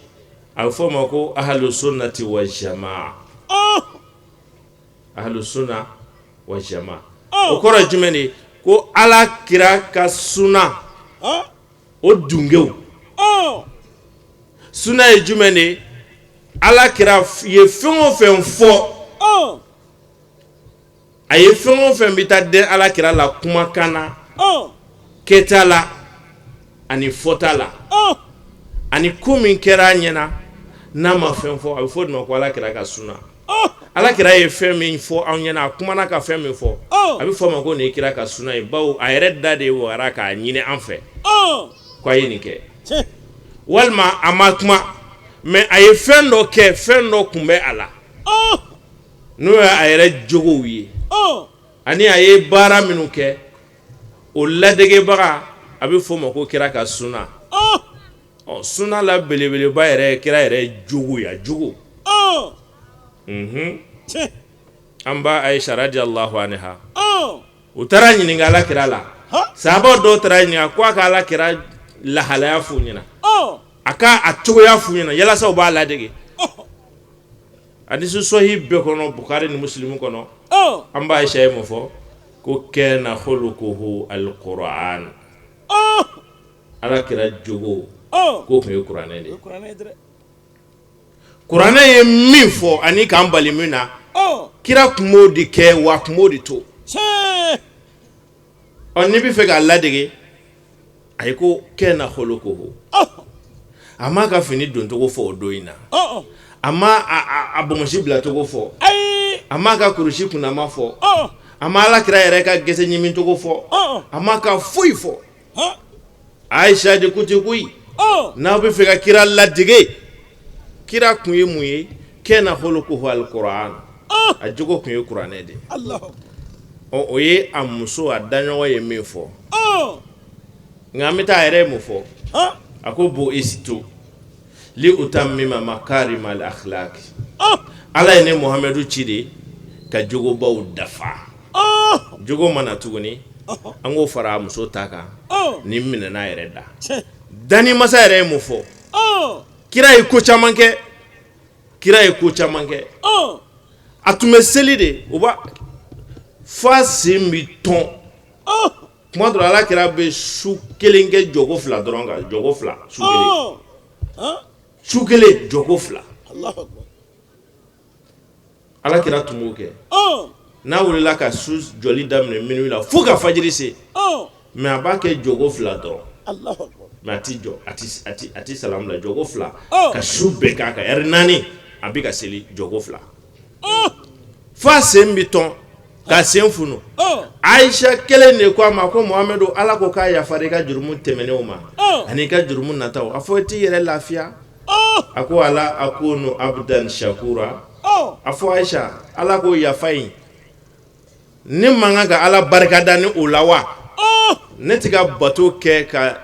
[SPEAKER 8] a bɛ fɔ o ma ko ahlu sunnati wa jamaa. Ahlu sunna wa jamaa, o kɔrɔ ye jumɛn de ye? Ko Ala kira ka sunna, o dungew. Sunna ye jumɛn de ye? Ala kira ye fɛn o fɛn fɔ, a ye fɛn o fɛn bɛ taa den Ala kira la kumakan na, kɛta la ani fɔta la, ani ko min kɛra a ɲɛna n'a ma fɛn fɔ, a bɛ fɔ o de ma ko Ala kira ka sunna. Ala kira ye fɛn min fɔ anw ɲɛna, a kumana ka fɛn min fɔ, a bɛ fɔ o ma ko nin ye kira ka sunna ye, bawo a yɛrɛ da de wagara k'a ɲini an fɛ ko a ye nin kɛ, walima a ma kuma, mais a ye fɛn dɔ kɛ, fɛn dɔ kun bɛ a la, n'o ye a yɛrɛ jogow ye, ani a ye baara minnu kɛ, o ladegebaga, a bɛ f'o ma ko kira ka sunna. Ɔ, sunna la belebeleba yɛrɛ ye kira yɛrɛ jogo ye, a jogo. An ba Ayisa radiyallahu anha, u taara ɲininka Ala kira la. Sahaba dɔw taara ɲininka ko a ka Ala kira lahalaya f'u ɲɛna, a ka a cogoya f'u ɲɛna, yalasa u b'a ladege. Hadisi sɔhi bɛɛ kɔnɔ, Bukari ni Musilimu kɔnɔ, an ba Ayisa ye mun fɔ? Ko kana khuluquhu alquran. Ala kira jogo k'o tun ye kuranɛ de ye. Kuranɛ ye min fɔ ani k'an bali min na, kira tun b'o de kɛ, wa a tun b'o de to. Ɔ, n'i bɛ fɛ k'a ladege, a ye ko kana khuluquhu. A m'a ka fini doncogo fɔ o don in na, a ma a bonbonsi bilacogo fɔ, a m'a ka kurusi kunnama fɔ, a ma Ala kira yɛrɛ ka gɛsɛ ɲimicogo fɔ, a ma ka foyi fɔ. Ayisa de ko ten koyi, n'aw bɛ fɛ ka kira ladege, kira tun ye mun ye? Kana khuluquhu alquran, a jogo tun ye kuranɛ de ye. Ɔ, o ye a muso, a daɲɔgɔn ye min fɔ. Nka an bɛ taa, a yɛrɛ ye mun fɔ? A ko bu'istu li utammima makarima al akhlaq. Ala ye ne Muhamadu ci de ka jogobaw dafa. Jogo mana tuguni, an k'o fara a muso ta kan. Nin minɛna yɛrɛ da. Danni masa yɛrɛ ye mun fɔ? Kira ye ko caman kɛ. Kira ye ko caman kɛ. A tun bɛ seli de, o b'a f'a sen bɛ tɔn. Tuma dɔ la, Ala kira bɛ su kelen kɛ jɔko fila dɔrɔn kan, jɔko fila su kelen. Su kelen jɔko fila. Ala kira tun b'o kɛ. N'a wulila ka su jɔli daminɛ minuit la fo ka fajiri se, mais a b'a kɛ jɔko fila dɔrɔn, mais a ti jɔ, a ti salamu bila, jɔko fila ka su bɛɛ k'a kan, ɛri 4 a bɛ ka seli jɔko fila f'a sen bɛ tɔn, ka sen funu. Ayisa kelen de ko a ma ko Muhamadu, Ala ko k'a yafara i ka jurumu tɛmɛnenw ma ani i ka jurumu nataw, a fɔ i t'i yɛrɛ lafiya? A ko ala akunu abdan shakura. A fɔ Ayisa, Ala ko yafa in, ne man kan ka Ala barikada ni o la wa? Ne tɛ ka bato kɛ ka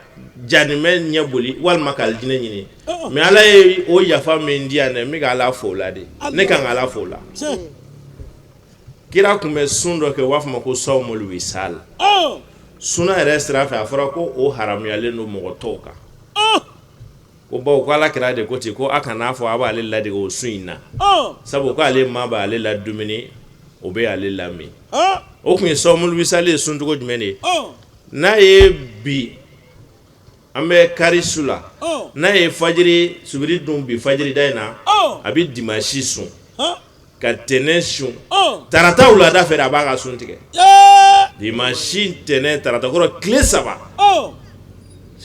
[SPEAKER 8] janimɛ ɲɛ boli walima ka alijinɛ ɲini, mais Ala ye o yafa min di yan dɛ, n bɛ ka Ala fo o la de, ne kan ka Ala fo o la. Kira tun bɛ sun dɔ kɛ, u b'a fɔ ma ko sawmul wisal. Suna yɛrɛ sira fɛ, a fɔra ko o haramuyalen don mɔgɔ tɔw kan, ko bawo ko Ala kira de ko ten, ko a kana fɔ a b'ale ladege o sun in na, sabu ko ale ma b'ale la dumuni, o bɛ ale lamin. O tun ye sawmul wisal ye sun cogo jumɛn de ye? N'a ye bi, an bɛ kari su la, n'a ye fajiri subiri dun bi fajiri da in na, a bɛ dimansi sun ka tɛnɛn sun, tarata wulada fɛ a b'a ka sun tigɛ. Dimansi, tɛnɛn, tarata, kɔrɔ tile 3,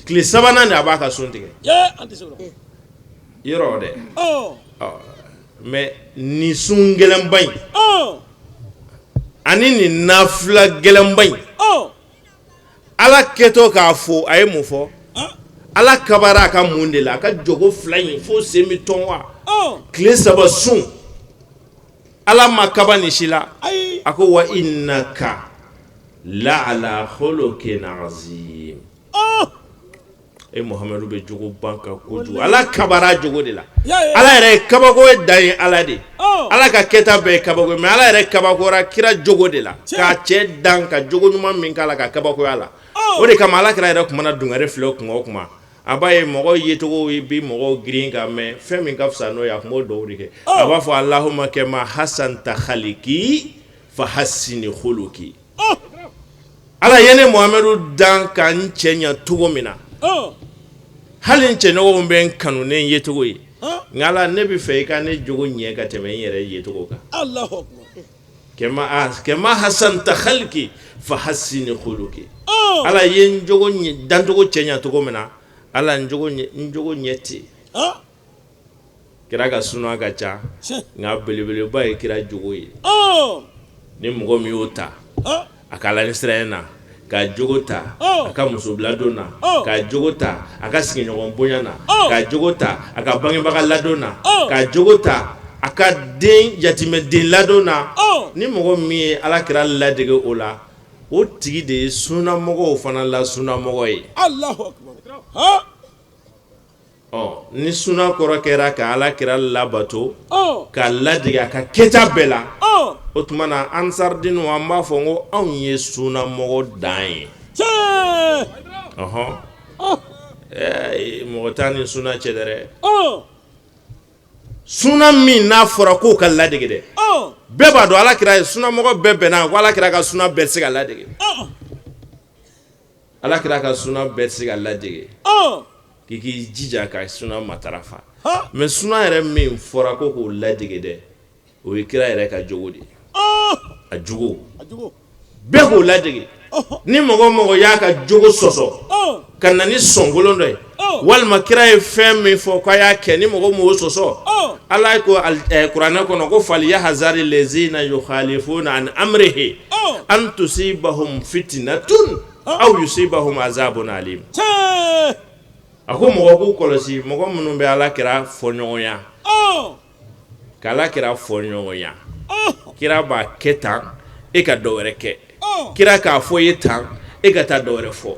[SPEAKER 8] tile sabanan de a b'a ka sun tigɛ yɔrɔ dɛ. Mais nin sun gɛlɛnba in ani nin nafila gɛlɛnba in, Ala kɛtɔ k'a fo, a ye mun fɔ? Ala kabara a ka mun de la? A ka jɔko fila in fo sen bɛ tɔn wa tile 3 sun, Ala ma kaba nin si la. A ko wa innaka la ala khuluqin azim. E Muhamadu bɛ jogoba kan kojugu, Ala kabara jogo de la. Ala yɛrɛ ye kabako ye, dan ye Ala de. Ala ka kɛta bɛɛ ye kabako ye, mais Ala yɛrɛ kabakora kira jogo de la, k'a cɛ dan ka jogo ɲuman min k'a la, ka kabakoya la. O de kama Ala kira yɛrɛ tun mana dungare filɛ kuma o kuma, a b'a ye mɔgɔ yecogo bi mɔgɔw girin kan, mais fɛn min ka fisa n'o ye, a tun b'o dugawu de kɛ. A b'a fɔ allahumma kama hasanta khaliki fa hassini khuluki. Ala ye ne Muhamadu dan ka n cɛ ɲɛ cogo min na, hali n cɛɲɔgɔnw bɛ n kanu ne yecogo ye, nka Ala, ne bɛ fɛ i ka ne jogo ɲɛ ka tɛmɛ n yɛrɛ yecogo kan. Kama hasanta khaliki fa hassini khuluki. Ala ye n jogo dancogo cɛ ɲɛ cogo min na, Ala, n jogo ɲɛ ten. Kira ka suna ka ca, nka belebeleba ye kira jogo ye. Ni mɔgɔ min y'o ta a ka Ala ɲɛsiranɲɛ na, ka jogo ta a ka musobila don na, ka jogo ta a ka sigiɲɔgɔn bonya na, ka jogo ta a ka bangebaga ladon na, ka jogo ta a ka den yatimɛden ladon na, ni mɔgɔ min ye Ala kira ladege o la, o tigi de ye sunamɔgɔw fana la sunamɔgɔ ye. Ɔ ni suna kɔrɔ kɛra ka Ala kira labato, k'a ladege a ka kɛta bɛɛ la, o tuma na ansaridenw, an b'a fɔ ko anw ye sunamɔgɔ dan ye. Ɔhɔn, mɔgɔ t'an ni suna cɛ dɛ. Suna min n'a fɔra k'o ka ladege dɛ, bɛɛ b'a dɔn Ala kira ye sunamɔgɔ bɛɛ bɛnna ko Ala kira ka suna bɛɛ tɛ se ka ladege. Ala kira ka suna bɛɛ tɛ se ka ladege, k'i k'i jija ka suna matarafa, mais suna yɛrɛ min fɔra ko k'o ladege dɛ, o ye kira yɛrɛ ka jogo de ye. A jogo bɛɛ k'o ladege. Ni mɔgɔ mɔgɔ y'a ka jogo sɔsɔ ka na ni sɔnkolon dɔ ye, walima kira ye fɛn min fɔ k'a y'a kɛ, ni mɔgɔ m'o sɔsɔ, Ala ko kuranɛ kɔnɔ ko falyahzari lezina yukhalifuna an amrihi an tusibahum fitnatun aw yusibahum azabun alim. A ko mɔgɔ k'u kɔlɔsi, mɔgɔ minnu bɛ Ala kira fɔɲɔgɔnya, ka Ala kira fɔɲɔgɔnya, kira b'a kɛ tan, e ka dɔ wɛrɛ kɛ, kira k'a fɔ i ye tan, e ka taa dɔ wɛrɛ fɔ,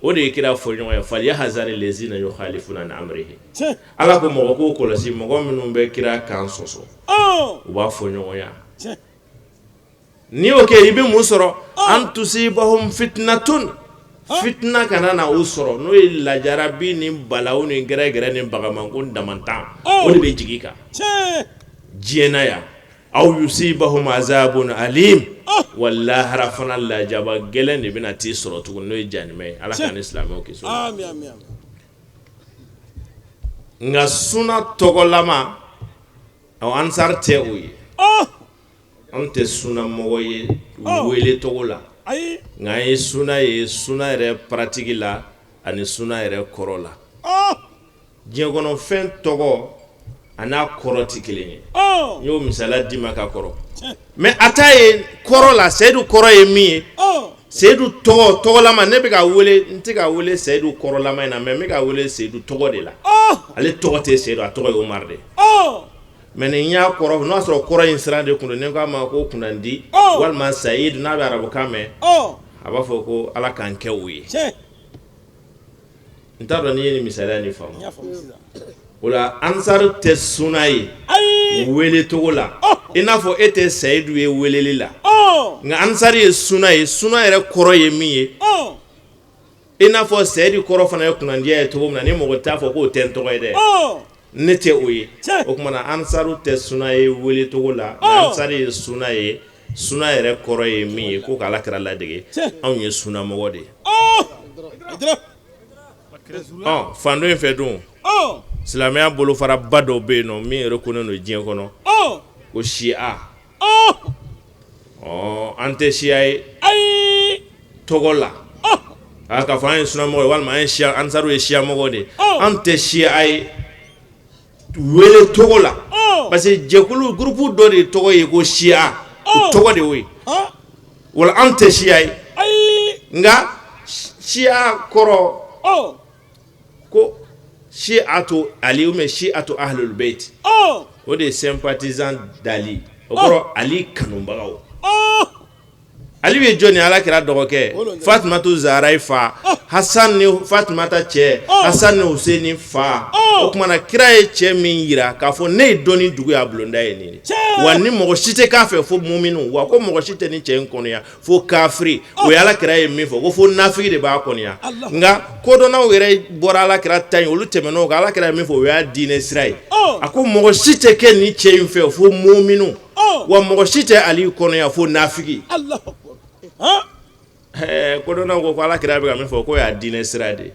[SPEAKER 8] o de ye kira fɔɲɔgɔnya. Falyahzari lezina yukhalifuna an amrihi. Ala ko mɔgɔ k'u kɔlɔsi, mɔgɔ minnu bɛ kira kan sɔsɔ, u b'a fɔɲɔgɔnya. N'i y'o kɛ, i bɛ mun sɔrɔ? An tusibahum fitnatun. Fitina kana na u sɔrɔ, n'o ye lajarabi ni balawu ni gɛrɛgɛrɛ ni bagamanko damantan, o de bɛ jigin kan diɲɛ na yan. Aw yusibahum azabun alim, wa lahara fana lajaba gɛlɛn de bɛna t'i sɔrɔ tugun, n'o ye jahanama ye. Ala k'an ni silamɛw kisi. Nka suna tɔgɔlama, ansar tɛ o ye. Anw tɛ suna mɔgɔ ye wele tɔgɔ la, nka an ye suna ye suna yɛrɛ pratique la ani suna yɛrɛ kɔrɔ la. Diɲɛ kɔnɔ fɛn tɔgɔ a n'a kɔrɔ tɛ kelen ye. N y'o misaliya d'i ma ka kɔrɔ, mais a ta ye kɔrɔ la. Seyidu kɔrɔ ye min ye, Seyidu tɔgɔ tɔgɔlama, ne bɛ ka wele, n tɛ ka wele Seyidu kɔrɔlama in na, mais n bɛ ka wele Seyidu tɔgɔ de la. Ale tɔgɔ tɛ Seyidu, a tɔgɔ ye Umaru de ye. Mais ni n y'a kɔrɔ, n'o y'a sɔrɔ kɔrɔ in sira de kun don, ne k'a ma ko kunnandi walima Sayidu, n'a bɛ arabukan mɛn, a b'a fɔ ko Ala k'an kɛ o ye. N t'a dɔn n'i ye nin misaliya nin faamu. O la, ansari tɛ suna ye wele cogo la, i n'a fɔ e tɛ Sayidu ye weleli la, nka ansari ye suna ye. Suna yɛrɛ kɔrɔ ye min ye, i n'a fɔ Sayidu kɔrɔ fana ye kunnandiya ye cogo min na, ni mɔgɔ t'a fɔ k'o tɛ n tɔgɔ ye dɛ, ne tɛ o ye. O tuma na, ansaru tɛ suna ye wele cogo la, nka ansari ye suna ye. Suna yɛrɛ kɔrɔ ye min ye, ko k'Ala kira ladege, anw ye suna mɔgɔ de ye. Ɔ fan dɔ in fɛ dun, silamɛya bolofaraba dɔ bɛ yen nɔ min yɛrɛ konen don diɲɛ kɔnɔ ko siya. Ɔ an tɛ siya ye tɔgɔ la, a k'a fɔ an ye sunamɔgɔ ye walima an ye siya, ansaru ye siya mɔgɔ de ye. An tɛ siya ye wele tɔgɔ la, parce que jɛkulu, groupe dɔ de tɔgɔ ye ko siya, o tɔgɔ de y'o ye. Wala an tɛ siya ye, nka siya kɔrɔ ko shi'atu Ali ou bien shi'atu ahlul bait, o de ye sympathisant d'Ali, o kɔrɔ Ali kanubagaw. Ali ye jɔn ye? Ala kira dɔgɔkɛ, Fatumatu Zahara fa, Hasan ni Fatumata cɛ, Hasan ni Huseni fa. O tuma na, kira ye cɛ min jira k'a fɔ ne ye dɔnni dugu ye, a bulonda ye nin ye, wa ni mɔgɔ si tɛ k'a fɛ fo muminu, wa ko mɔgɔ si tɛ ni cɛ in kɔniya fo kafiri. O ye Ala kira ye min fɔ, ko fo nafigi de b'a kɔniya. Nka kodɔnnaw yɛrɛ bɔra Ala kira ta in, olu tɛmɛn'o kan. Ala kira ye min fɔ, o y'a diinɛ sira ye. A ko mɔgɔ si tɛ kɛ ni cɛ in fɛ fo muminu, wa mɔgɔ si tɛ Ali kɔniya fo nafigi. Kodɔnnaw ko Ala kira bɛ ka min fɔ, k'o y'a diinɛ sira de ye.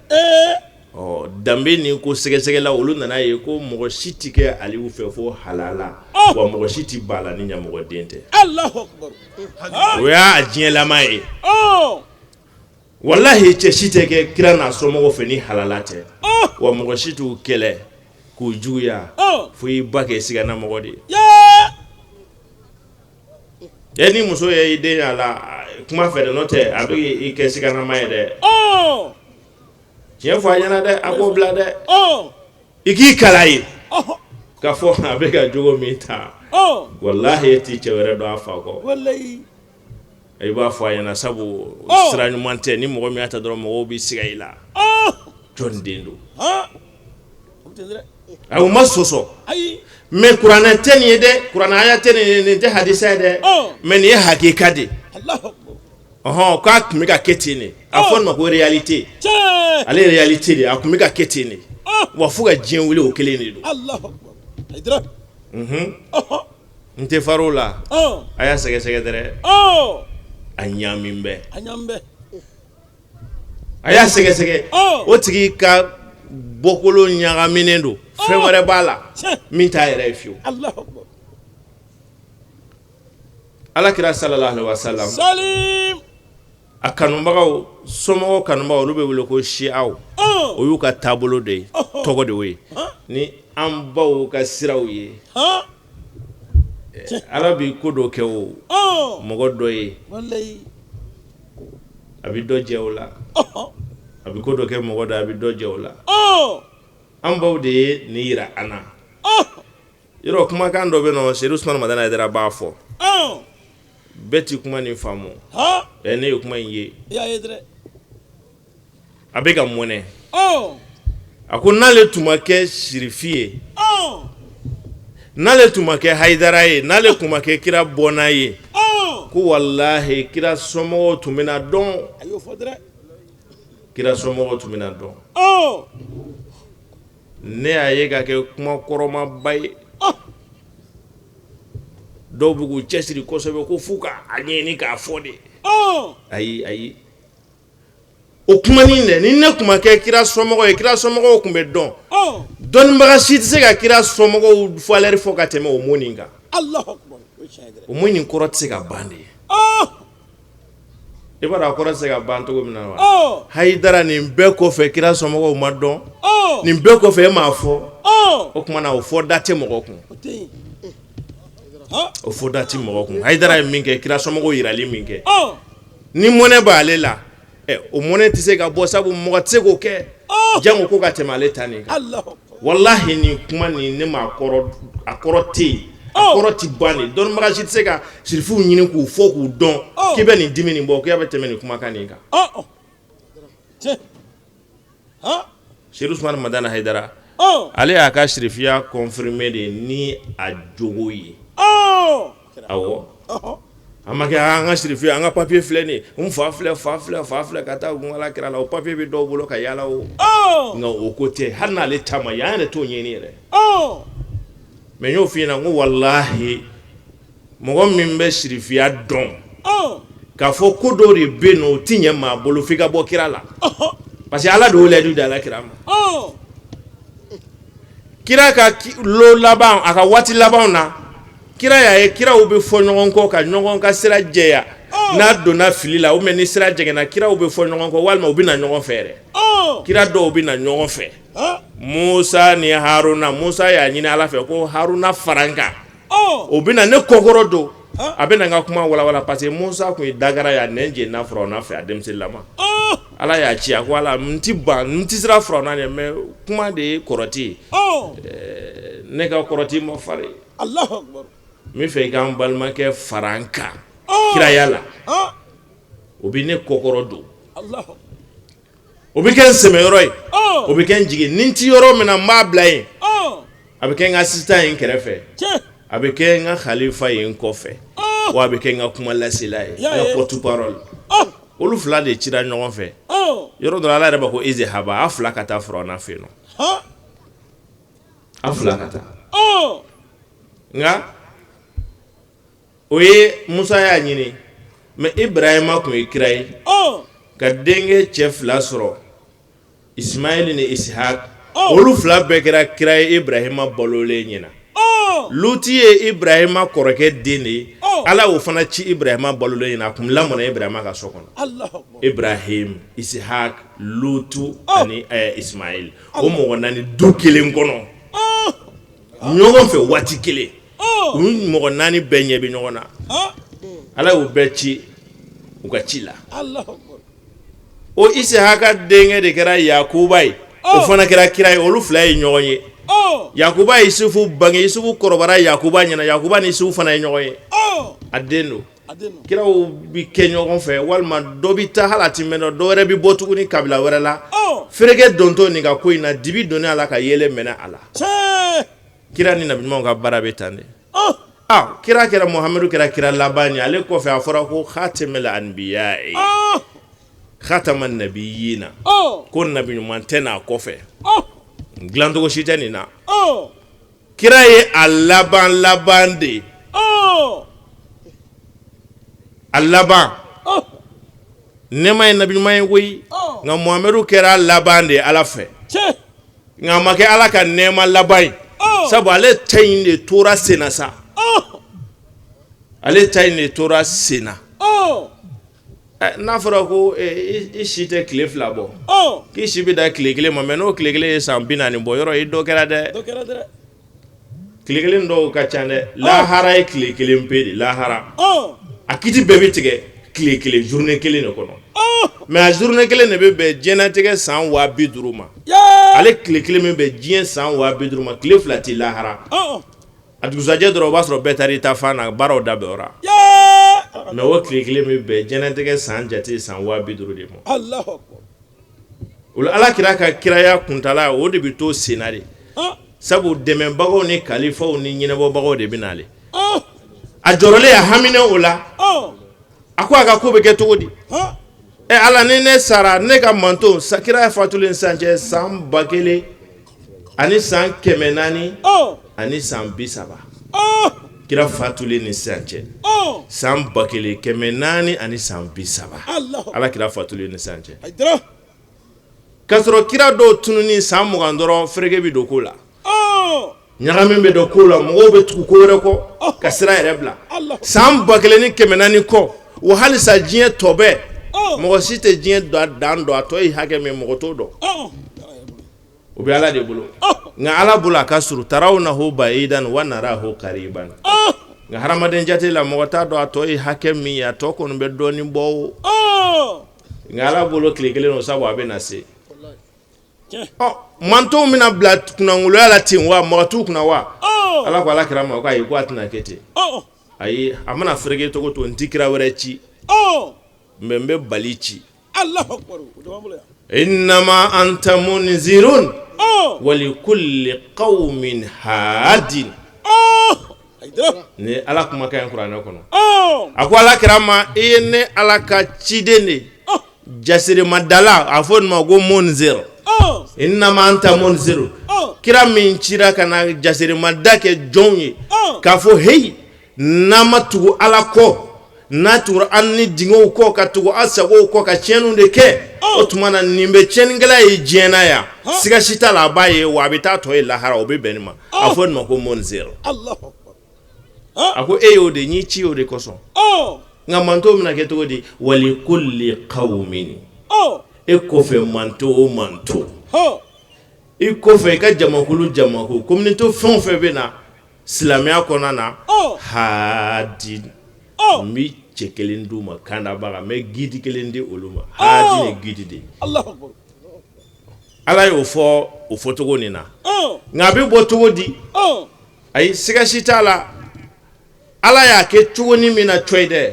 [SPEAKER 8] Ɔ danbe ni ko sɛgɛsɛgɛla, olu nana ye ko mɔgɔ si tɛ kɛ Aliyu fɛ fo halala, wa mɔgɔ si tɛ ban a la ni ɲamɔgɔden tɛ. O y'a diɲɛlama ye. Walahi, cɛ si tɛ kɛ kira n'a somɔgɔw fɛ ni halala tɛ, wa mɔgɔ si t'u kɛlɛ k'u juguya fo i ba kɛ siganamɔgɔ de ye. E ni muso ye i den a la kuma fɛ dɛ, n'o tɛ a bɛ i kɛ siganama ye dɛ. Tiɲɛ fɔ a ɲɛna dɛ, a k'o bila dɛ. I k'i kala ye k'a fɔ a bɛ ka jogo min ta, walahi e t'i cɛ wɛrɛ dɔn a fa kɔ. I b'a fɔ a ɲɛna, sabu sira ɲuman tɛ. Ni mɔgɔ min y'a ta dɔrɔn, mɔgɔw bɛ siga i la, jɔn den don? A ma sɔsɔ, mais kuranɛ tɛ nin ye dɛ, kuranɛ aya tɛ nin ye, nin tɛ hadisa ye dɛ, mais nin ye hakika de. Ɔhɔn, k'a tun bɛ ka kɛ ten de. A fɔ nin ma ko réalité. Ale ye réalité de ye, a tun bɛ ka kɛ ten de, wa fo ka diɲɛ wuli, o kelen de don. N tɛ far'o la, a y'a sɛgɛsɛgɛ dɛrɛ, a ɲaamin bɛɛ, a y'a sɛgɛsɛgɛ, o tigi ka bɔkolo ɲagaminen don, fɛn wɛrɛ b'a la min t'a yɛrɛ ye fiyewu. Ala kira sallallahu alaihi wasallam, a kanubagaw, somɔgɔw kanubagaw, olu bɛ wele ko siyaw. O y'u ka taabolo de ye, tɔgɔ de y'o ye, ni an baw ka siraw ye. Ala bɛ ko dɔ kɛ o mɔgɔ dɔ ye, a bɛ dɔ jɛ o la. A bɛ ko dɔ kɛ mɔgɔ dɔ, a bɛ dɔ jɛ o la. An baw de ye nin jira an na. Yɔrɔ kumakan dɔ bɛ nɔ, Sedu Usumani Madani Hayidara b'a fɔ, bɛɛ ti kuma nin faamu. Ɛ, ne ye kuma in ye, a bɛ ka mɔnɛ. A ko n'ale tun ma kɛ sirifi ye, n'ale tun ma kɛ Hayidara ye, n'ale tun ma kɛ kira bɔnna ye, ko walahi kira somɔgɔw tun bɛna dɔn. Kira somɔgɔw tun bɛna dɔn. Ne y'a ye ka kɛ kuma kɔrɔmaba ye. Dɔw bɛ k'u cɛsiri kosɛbɛ ko f'u ka a ɲɛɲini k'a fɔ de. Ayi ayi, o kuma nin dɛ, ni ne tun ma kɛ kira somɔgɔ ye, kira somɔgɔw tun bɛ dɔn. Dɔnnibaga si tɛ se ka kira somɔgɔw valeur fɔ ka tɛmɛ o mot nin kan. O mot nin kɔrɔ tɛ se ka ban de. I b'a dɔn a kɔrɔ tɛ se ka ban cogo min na wa? Hayidara, nin bɛɛ kɔfɛ kira somɔgɔw ma dɔn, nin bɛɛ kɔfɛ e m'a fɔ. O tuma na, o fɔ da tɛ mɔgɔ kun, o fɔ da tɛ mɔgɔ kun. Hayidara ye min kɛ, kira somɔgɔw yirali min kɛ, ni mɔnɛ b'ale la, o mɔnɛ tɛ se ka bɔ, sabu mɔgɔ tɛ se k'o kɛ jango ko ka tɛmɛ ale ta nin kan. Walahi, nin kuma nin, ne m'a kɔrɔ, a kɔrɔ tɛ yen, a kɔrɔ tɛ ban de. Dɔnnibaga si tɛ se ka sirifuw ɲini k'u fɔ k'u dɔn k'i bɛ nin dimi nin bɔ, k'i bɛ tɛmɛ nin kumakan nin kan. Seyidu Usumani Madani Hayidara, ale y'a ka sirifiya confirmer de ni a jogo ye. Awɔ, an ma kɛ an ka sirifiya, an ka papier filɛ nin ye, n fa filɛ, fa filɛ, fa filɛ, ka taa gun ala kira la. O papier bɛ dɔw bolo ka yaala o, nka o ko tɛ. Hali n'ale ta ma ye, an yɛrɛ t'o ɲɛɲini yɛrɛ. Mais n y'o f'i ɲɛna, n ko walahi, mɔgɔ min bɛ sirifiya dɔn k'a fɔ ko dɔw de bɛ yen nɔ, o ti ɲɛ maa bolo f'i ka bɔ kira la, parce que Ala de y'o layidu di ala kira ma. Kira ka lo laban, a ka waati labanw na, kira y'a ye kiraw bɛ fɔ ɲɔgɔn kɔ ka ɲɔgɔn ka sira jɛya. N'a donna fili la ou bien ni sira jɛngɛnna, kiraw bɛ fɔ ɲɔgɔn kɔ, walima u bɛ na ɲɔgɔn fɛ yɛrɛ. Kira dɔw bɛ na ɲɔgɔn fɛ, Musa ni Haruna. Musa y'a ɲini Ala fɛ ko Haruna fara n kan, o bɛ na ne kɔkɔrɔ don, a bɛ na n ka kuma walawala, parce que Musa tun ye dagara ye, a nɛn jenina Firawuna fɛ a denmisɛnninlama. Ala y'a ci, a ko Ala, n ti ban, n ti siran Firawuna ɲɛ, mais kuma de ye kɔrɔti ye, ne ka kɔrɔti ma farin. N bɛ fɛ i ka n balimakɛ fara n kan kiraya la, o bɛ ne kɔkɔrɔ don, o bɛ kɛ n sɛmɛyɔrɔ ye, o bɛ kɛ n jigin ni n ti yɔrɔ min na, n b'a bila yen, a bɛ kɛ n ka assistant ye n kɛrɛfɛ, a bɛ kɛ n ka khalifa ye n kɔfɛ, wa a bɛ kɛ n ka kuma lasela ye, n ka porte parole. Olu fila de cira ɲɔgɔn fɛ yɔrɔ dɔ la. Ala yɛrɛ b'a ko izhaba, a fila ka taa Firawuna fɛ yen nɔ, a fila ka taa. Nka o ye Musa y'a ɲini, mais Ibrahima tun ye kira ye ka denkɛ cɛ fila sɔrɔ, Ismaël ni Ishaq. Olu fila bɛɛ kɛra kira ye Ibrahima balolen ɲɛna. Luti ye Ibrahima kɔrɔkɛ den de ye. Ala y'o fana ci Ibrahima balolen ɲɛna, a tun lamɔna Ibrahima ka so kɔnɔ. Ibrahim, Ishaq, Lutu ani Ismaël, o mɔgɔ naani, du kelen kɔnɔ ɲɔgɔn fɛ waati kelen, u mɔgɔ naani bɛɛ ɲɛ bɛ ɲɔgɔn na. Ala y'u bɛɛ ci u ka ci la. O Isihaka denkɛ de kɛra Yakuba ye, o fana kɛra kira ye. Olu fila ye ɲɔgɔn ye. Yakuba ye Isufu bange, Isufu kɔrɔbara Yakuba ɲɛna, Yakuba ni Isufu fana ye ɲɔgɔn ye, a den don. Kiraw bɛ kɛ ɲɔgɔn fɛ, walima dɔ bɛ taa, hali a ti mɛn, dɔ wɛrɛ bɛ bɔ tuguni kabila wɛrɛ la. Fereke dontɔ nin ka ko in na, dibi donnen a la ka yeelen mɛnɛ a la. Kira ni nabiɲumanw ka baara bɛ tan de. Ah, kira kɛra, Muhamadu kɛra kira laban ye. Ale kɔfɛ, a fɔra ko khatamul anbiya, khatama nabiyina, ko nabi ɲuman tɛ n'a kɔfɛ, dilancogo si tɛ nin na. Kira ye a laban laban de ye, a laban nɛɛma ye nabi ɲuman ye koyi. Nka Muhamadu kɛra laban de ye Ala fɛ, nka a ma kɛ Ala ka nɛɛma laban ye, sabu ale ta in de tora senna sa, ale ta in de tora senna. N'a fɔra ko i si tɛ tile 2 bɔ, k'i si bɛ dan tile kelen ma, mais n'o tile kelen ye san 40 bɔ, yɔrɔ i dɔ kɛra dɛ. Tile kelen dɔw ka ca dɛ. Lahara ye tile kelen pe de. Lahara a kiti bɛɛ bɛ tigɛ tile kelen, journée kelen de kɔnɔ, mais a journée kelen de bɛ bɛn diɲɛnatigɛ san 50 000 ma. Ale tile kelen min bɛ diɲɛ san 50 000 ma, tile 2 tɛ lahara. A dugusajɛ dɔrɔn, o b'a sɔrɔ bɛɛ taara i ta fan na, baaraw dabɛra. Mais o tile kelen bɛ bɛn diɲɛnatigɛ san jate san 50 000 de ma. O Ala kira ka kiraya kuntala, o de bɛ to senna de, sabu dɛmɛbagaw ni kalifaw ni ɲɛnabɔbagaw de bɛ n'ale. A jɔrɔlen, a haminen o la, a ko a ka ko bɛ kɛ cogo di? Ɛ Ala, ni ne sara, ne ka manton kira fatulen sisan cɛ san 1430, kira fatulen ni sisan cɛ san 1430, Ala kira fatulen ni sisan cɛ, k'a sɔrɔ kira dɔw tununi san 20 dɔrɔn, fereke bɛ don ko la, ɲagami bɛ don ko la, mɔgɔw bɛ tugu ko wɛrɛ kɔ ka sira yɛrɛ bila. San 1400 kɔ, wa halisa diɲɛ tɔ bɛɛ, mɔgɔ si tɛ diɲɛ dan dɔn, a tɔ ye hakɛ min, mɔgɔ t'o dɔn, o bɛ Ala de bolo. Nka Ala bolo a ka surun, tarawnahu ba'idan wa narahu qariban. Nka hadamaden jate la, mɔgɔ t'a dɔn a tɔ ye hakɛ min ye, a tɔ kɔni bɛ dɔɔnin bɔ o, nka Ala bolo tile kelen o, sabu a bɛ na se. Ɔ, mantonw bɛna bila kunnangoloya la ten wa, mɔgɔ t'u kunna wa? Ala ko Ala kira ma ko ayi, ko a tɛna kɛ ten. Ayi, a mana fereke cogo to, n ti kira wɛrɛ ci, mais n bɛ bali ci. Innama anta munzirun wa likulli qawmin haadin. Ni Ala kumakan ye kuranɛ kɔnɔ, a ko Ala kira ma, i ye ne Ala ka ciden de, jasirimadala, a fɔ nin ma ko munzir. Innama anta munzir, kira min cira ka na jasirimada kɛ jɔnw ye, k'a fɔ heyi, n'a ma tugu Ala kɔ, n'a tugura an ni dingɛw kɔ, ka tugu an sagow kɔ, ka tiɲɛniw de kɛ, o tuma na nin bɛ tiɲɛnikɛla ye diɲɛ na yan, siga si t'a la, a b'a ye wa a bɛ taa tɔ ye lahara, o bɛ bɛn nin ma. A fɔ nin ma ko munzir. A ko e y'o de, n y'i ci o de kosɔn. Nka mantonw bɛna kɛ cogo di? Walikulli qawmin, e kɔfɛ manton o manton, i kɔfɛ i ka jamakulu jamakulu, communauté fɛn o fɛn bɛ na silamɛya kɔnɔna na, haadi, n bɛ cɛ kelen d'u ma, kandabaga, n bɛ guide kelen di olu ma. Haadi ye guide de ye. Ala y'o fɔ o fɔcogo nin na, nka a bɛ bɔ cogo di? Ayi, siga si t'a la, Ala y'a kɛ cogo ni min na cɔyi dɛ,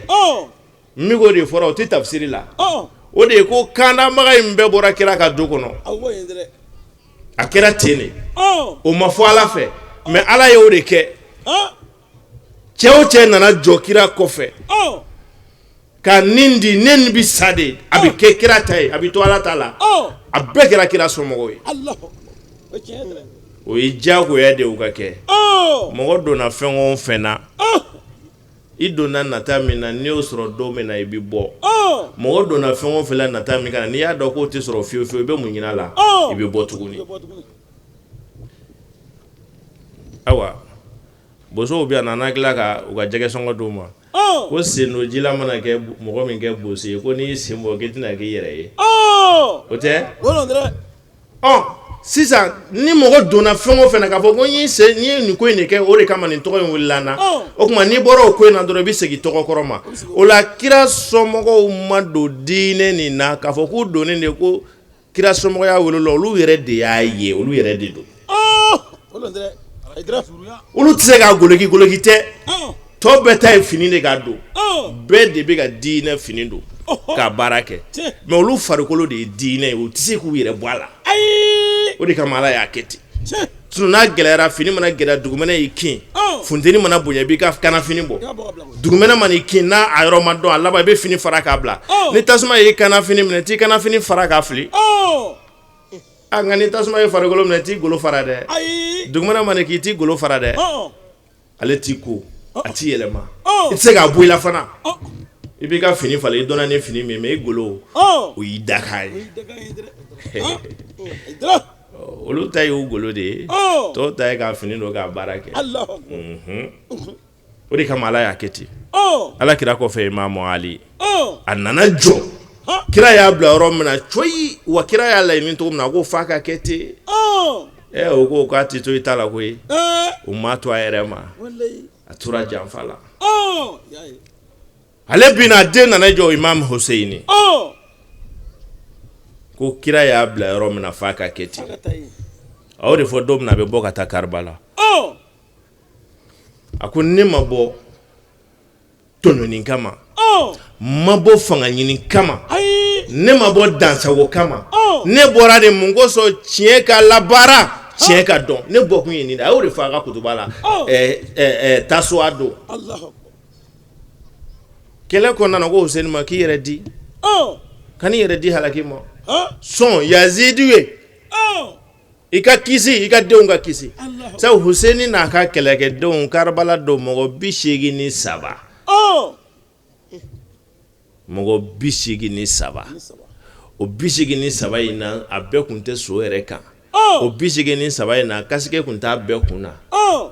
[SPEAKER 8] min k'o de fɔra, o tɛ tafsiri la, o de ye ko kandabaga in bɛɛ bɔra kira ka du kɔnɔ. A kɛra ten de, o ma fɔ Ala fɛ, mais Ala y'o de kɛ. Cɛ o cɛ nana jɔ kira kɔfɛ ka nin di, ne nin bɛ sa de, a bɛ kɛ kira ta ye, a bɛ to Ala ta la, a bɛɛ kɛra kira somɔgɔw ye. O ye diyagoya de ye u ka kɛ. Mɔgɔ donna fɛn o fɛn na, i donna nata min na, n'i y'o sɔrɔ don min na, i bɛ bɔ. Mɔgɔ donna fɛn o fɛn la nata min kan, n'i y'a dɔn k'o tɛ sɔrɔ fiyewu fiyewu, i bɛ mun ɲini a la? I bɛ bɔ tuguni. Ayiwa, bosow bɛ yan, n'an tila ka u ka jɛgɛ sɔngɔ d'u ma, ko sen don ji la mana kɛ mɔgɔ min kɛ boso ye, ko n'i y'i sen bɔ, k'i tɛna k'i yɛrɛ ye, o tɛ? Ɔ, sisan ni mɔgɔ donna fɛn o fɛn na k'a fɔ ko n y'i sen, n ye nin ko in de kɛ, o de kama nin tɔgɔ in wulila n na, o tuma n'i bɔra o ko in na dɔrɔn, i bɛ segin tɔgɔ kɔrɔ ma. O la, kira somɔgɔw ma don diinɛ nin na k'a fɔ k'u donnen de ko kira somɔgɔya wolola. Olu yɛrɛ de y'a ye, olu yɛrɛ de don, olu tɛ se k'a goloki, goloki tɛ. Tɔ bɛɛ ta ye fini de k'a don, bɛɛ de bɛ ka diinɛ fini don ka baara kɛ, mais olu farikolo de ye diinɛ ye, u tɛ se k'u yɛrɛ bɔ a la. O de kama Ala y'a kɛ ten. Sinon n'a gɛlɛyara, fini mana gɛlɛya, dugumɛnɛ y'i kin, funteni mana bonya, i b'i ka kanafini bɔ. Dugumɛnɛ mana i kin, n'a a yɔrɔ ma dɔn, a laban i bɛ fini fara k'a bila. Ni tasuma y'i kanafini minɛ, t'i kanafini fara k'a fili. A nka ni tasuma ye farikolo minɛ, t'i golo fara dɛ. Dugumɛnɛ mana k'i, t'i golo fara dɛ. Ale t'i ko, a t'i yɛlɛma, i tɛ se k'a bɔ i la fana. I b'i ka fini falen, i dɔnna ni fini min, mais i golo, o y'i dakan ye. Olu ta y'u golo de ye, tɔw ta ye k'a fini don k'a baara kɛ. O de kama Ala y'a kɛ ten. Ala kira kɔfɛ, Imamu Ali a nana jɔ, kira y'a bila yɔrɔ min na coyi, wa kira y'a laɲini cogo min na, a ko f'a ka kɛ ten. Ɛ, o ko k'a tɛ to i ta la koyi. O ma to a yɛrɛ ma, a tora janfa la. Ale bɛna, a den nana jɔ, Imam Huseyini, ko kira y'a bila yɔrɔ min na, f'a ka kɛ ten. A y'o de fɔ don min na a bɛ bɔ ka taa Karibala, a ko ne ma bɔ tɔɲɔni kama, ma bɔ fanga ɲini kama, ne ma bɔ dansago kama, ne bɔra de mun kosɔn? Tiɲɛ ka labaara, tiɲɛ ka dɔn, ne bɔkun ye nin de. A y'o de fɔ a ka kutuba la Tasuwa don. Kɛlɛ kɔnɔna na, ko Huseyini ma k'i yɛrɛ di. Kan'i yɛrɛ di halaki ma. Sɔn yazidu ye, i ka kisi, i ka denw ka kisi. Sabu Huseni n'a ka kɛlɛkɛdenw Karibala don, mɔgɔ 83, mɔgɔ 83. O 83 in na, a bɛɛ kun tɛ so yɛrɛ kan. O 83 in na, casque kun t'a bɛɛ kun na.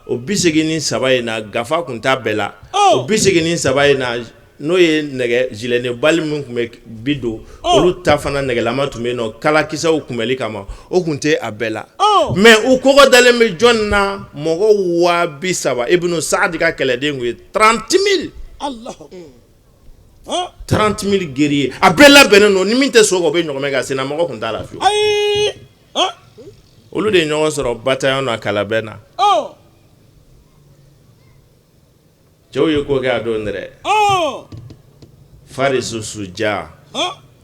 [SPEAKER 8] O 83 in na, gafa kun t'a bɛɛ la. O 83 in na, n'o ye nɛgɛ gilet de balle min tun bɛ bi don, olu ta fana nɛgɛlama tun bɛ yen nɔ kalakisɛw kunbɛli kama, o tun tɛ a bɛɛ la. Mais u kɔgɔ dalen bɛ jɔn na? Mɔgɔ 30 000. Ibunu Saadi ka kɛlɛden tun ye 30 000, 30 000 guerriers. A bɛɛ labɛnnen don. Ni min tɛ so kan, o bɛ ɲɔgɔmɛ kan. Senna mɔgɔ tun t'a la fiyewu. Olu de ye ɲɔgɔn sɔrɔ bataillon na, kalabɛn na. Cɛw ye ko kɛ a don dɛ. Farisu suja,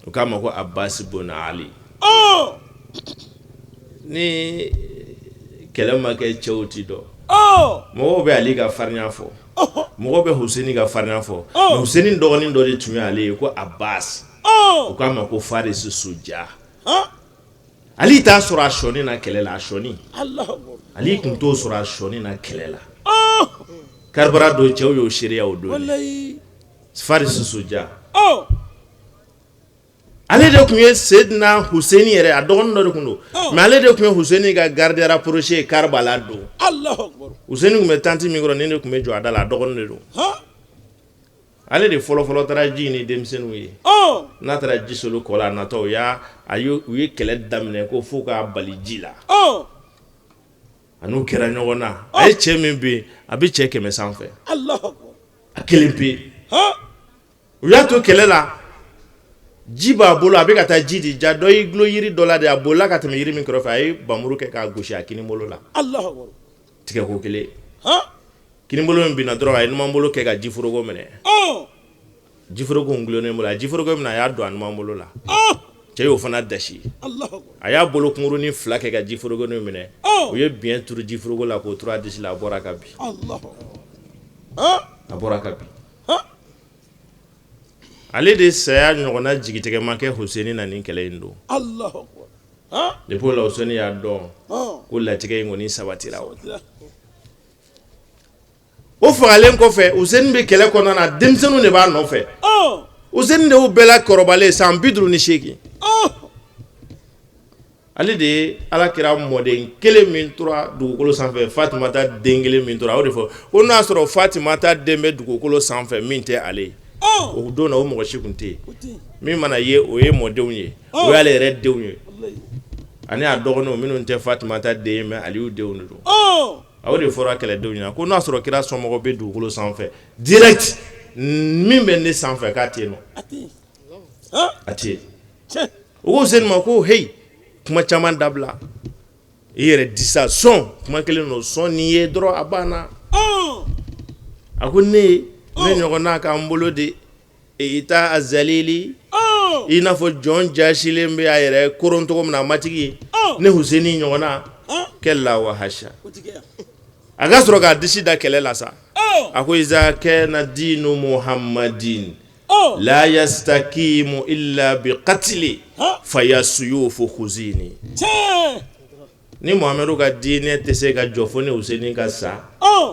[SPEAKER 8] u k'a ma ko Abasi bun Ali. Ni kɛlɛ ma kɛ, cɛw ti dɔn. Mɔgɔw bɛ Ali ka farinya fɔ, mɔgɔw bɛ Huseni ka farinya fɔ. Huseni dɔgɔnin dɔ de tun ye ale ye ko Abasi, u k'a ma ko Farisu suja. Ali t'a sɔrɔ a sɔnin na kɛlɛ la. A sɔnin, Ali tun t'o sɔrɔ a sɔnin na kɛlɛ la. Karibala don, cɛw y'o seereya o don. Farisu suja, ale de tun ye Seydina Huseni yɛrɛ, a dɔgɔnin dɔ de tun don, mais ale de tun ye Huseni ka garde rapproché ye Karibala don. Huseni tun bɛ tanti min kɔrɔ, ni de tun bɛ jɔ a da la, a dɔgɔnin de don. Ale de fɔlɔfɔlɔ taara ji ni denmisɛnninw ye. N'a taara ji soli kɔ la, a natɔ, u y'a a u ye kɛlɛ daminɛ ko fo k'a bali ji la. A n'u kɛra ɲɔgɔn na. A ye cɛ min bin, a bɛ cɛ 100 sanfɛ, a kelen pe. U y'a to kɛlɛ la, ji b'a bolo, a bɛ ka taa ji di. Ja dɔ y'i dulon yiri dɔ la de, a bolila ka tɛmɛ yiri min kɛrɛfɛ, a ye bamuru kɛ k'a gosi a kini bolo la, tigɛko kelen. Kinibolo min binna dɔrɔn, a ye numanbolo kɛ ka jiforoko minɛ. Jiforoko in dulonnen bolo, a ye jiforoko minɛ, a y'a don a numanbolo la. Cɛ y'o fana dasi. A y'a bolo kunkurunin fila kɛ ka jiforoko minɛ. U ye biɲɛ turu jiforoko la k'o turu a disi la, a bɔra ka bin, a bɔra ka bin. Ale de saya ɲɔgɔnna jigitigɛ ma kɛ Huseni na nin kɛlɛ in don. Depuis o la, Huseni y'a dɔn ko latigɛ in kɔni sabatira. O fagalen kɔfɛ, Huseni bɛ kɛlɛ kɔnɔna na, denmisɛnninw de b'a nɔfɛ. Huseni de y'u bɛɛ la kɔrɔbalen, san 58. Ale de ye Ala kira mɔden kelen min tora dugukolo sanfɛ, Fatumata den kelen min tora. O de fɔ ko n'a sɔrɔ Fatumata den bɛ dugukolo sanfɛ min tɛ ale ye, o don na, o mɔgɔ si tun tɛ yen. Min mana ye, o ye mɔdenw ye, o y'ale yɛrɛ denw ye ani a dɔgɔninw minnu tɛ Fatumata den ye, mais Aliyu denw de don. A o de fɔra kɛlɛdenw ɲɛna ko n'a sɔrɔ kira somɔgɔw bɛ dugukolo sanfɛ direct, min bɛ ne sanfɛ, k'a tɛ yen nɔ, a tɛ yen. U ko Useni ma ko heyi, kuma caman dabila, i yɛrɛ di sa, sɔn kuma kelen don, sɔn n'i ye dɔrɔn, a banna. A ko ne ne ɲɔgɔnna k'an bolo de i ta a zalili i n'a fɔ jɔn jasilen bɛ a yɛrɛ koron cogo min na a matigi ye, ne Huseni ɲɔgɔnna kalla wa hasa. A ka sɔrɔ k'a disi da kɛlɛ la sa. A ko iza kana dinu muhammadin la yastakimu illa bi qatli faya suyufu khuzini. Ni Muhamadu ka diinɛ tɛ se ka jɔ fo ne Huseni ka sa,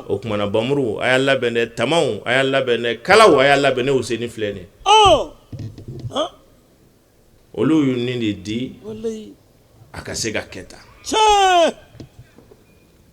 [SPEAKER 8] o tuma na bamuru a y'a labɛn dɛ, tamaw a y'a labɛn dɛ, kalaw a y'a labɛn, ne Huseni filɛ nin. Olu y'u ni de di a ka se ka kɛ tan.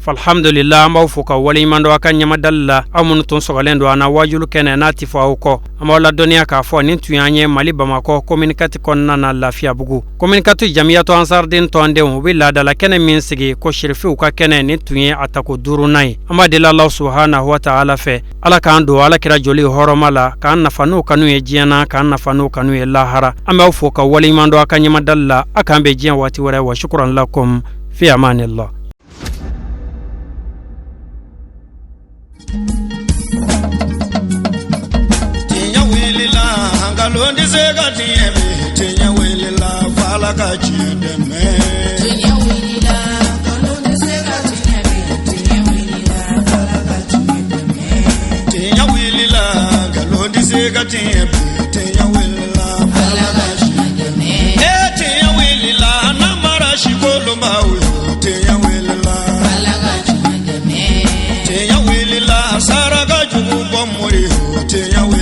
[SPEAKER 3] Alhamdulila, an b'aw fo ka waleɲuman dɔn a ka ɲɛmadali la. Aw minnu tun sɔgɔlen don an na wajulu kɛnɛ n'a ti fɔ aw kɔ, an b'aw ladɔnniya k'a fɔ nin tun y'an ye Mali Bamakɔ commune 4 kɔnɔna na, Lafiyabugu. Commune 4 Jamiyatu Ansariden tɔndenw, u bɛ laadala kɛnɛ min sigi ko sirifiw ka kɛnɛ, nin tun ye a tako duurunan ye. An b'a deli Alahu subahanahu wa taala fɛ, Ala k'an don Ala kira joli hɔrɔma la, k'an nafa n'o kanu ye diɲɛ na, k'an nafa n'o kanu ye lahara. An b'aw fo ka waleɲuman dɔn a ka ɲɛmadali la. A k'an bɛn diɲɛ waati wɛrɛ. Wa shukran lakum, fi amanillah.
[SPEAKER 1] Tiɲɛ wulila, nkalon tɛ se ka tiɲɛ bi. Tiɲɛ wulila, f'Ala ka tiɲɛ dɛmɛ.
[SPEAKER 2] Tiɲɛ wulila, nkalon tɛ se ka tiɲɛ bi. Tiɲɛ wulila, f'Ala ka tiɲɛ dɛmɛ.
[SPEAKER 1] Tiɲɛ wulila, nkalon tɛ se ka tiɲɛ bi. Tiɲɛ wulila, f'Ala ka tiɲɛ dɛmɛ. Tiɲɛ.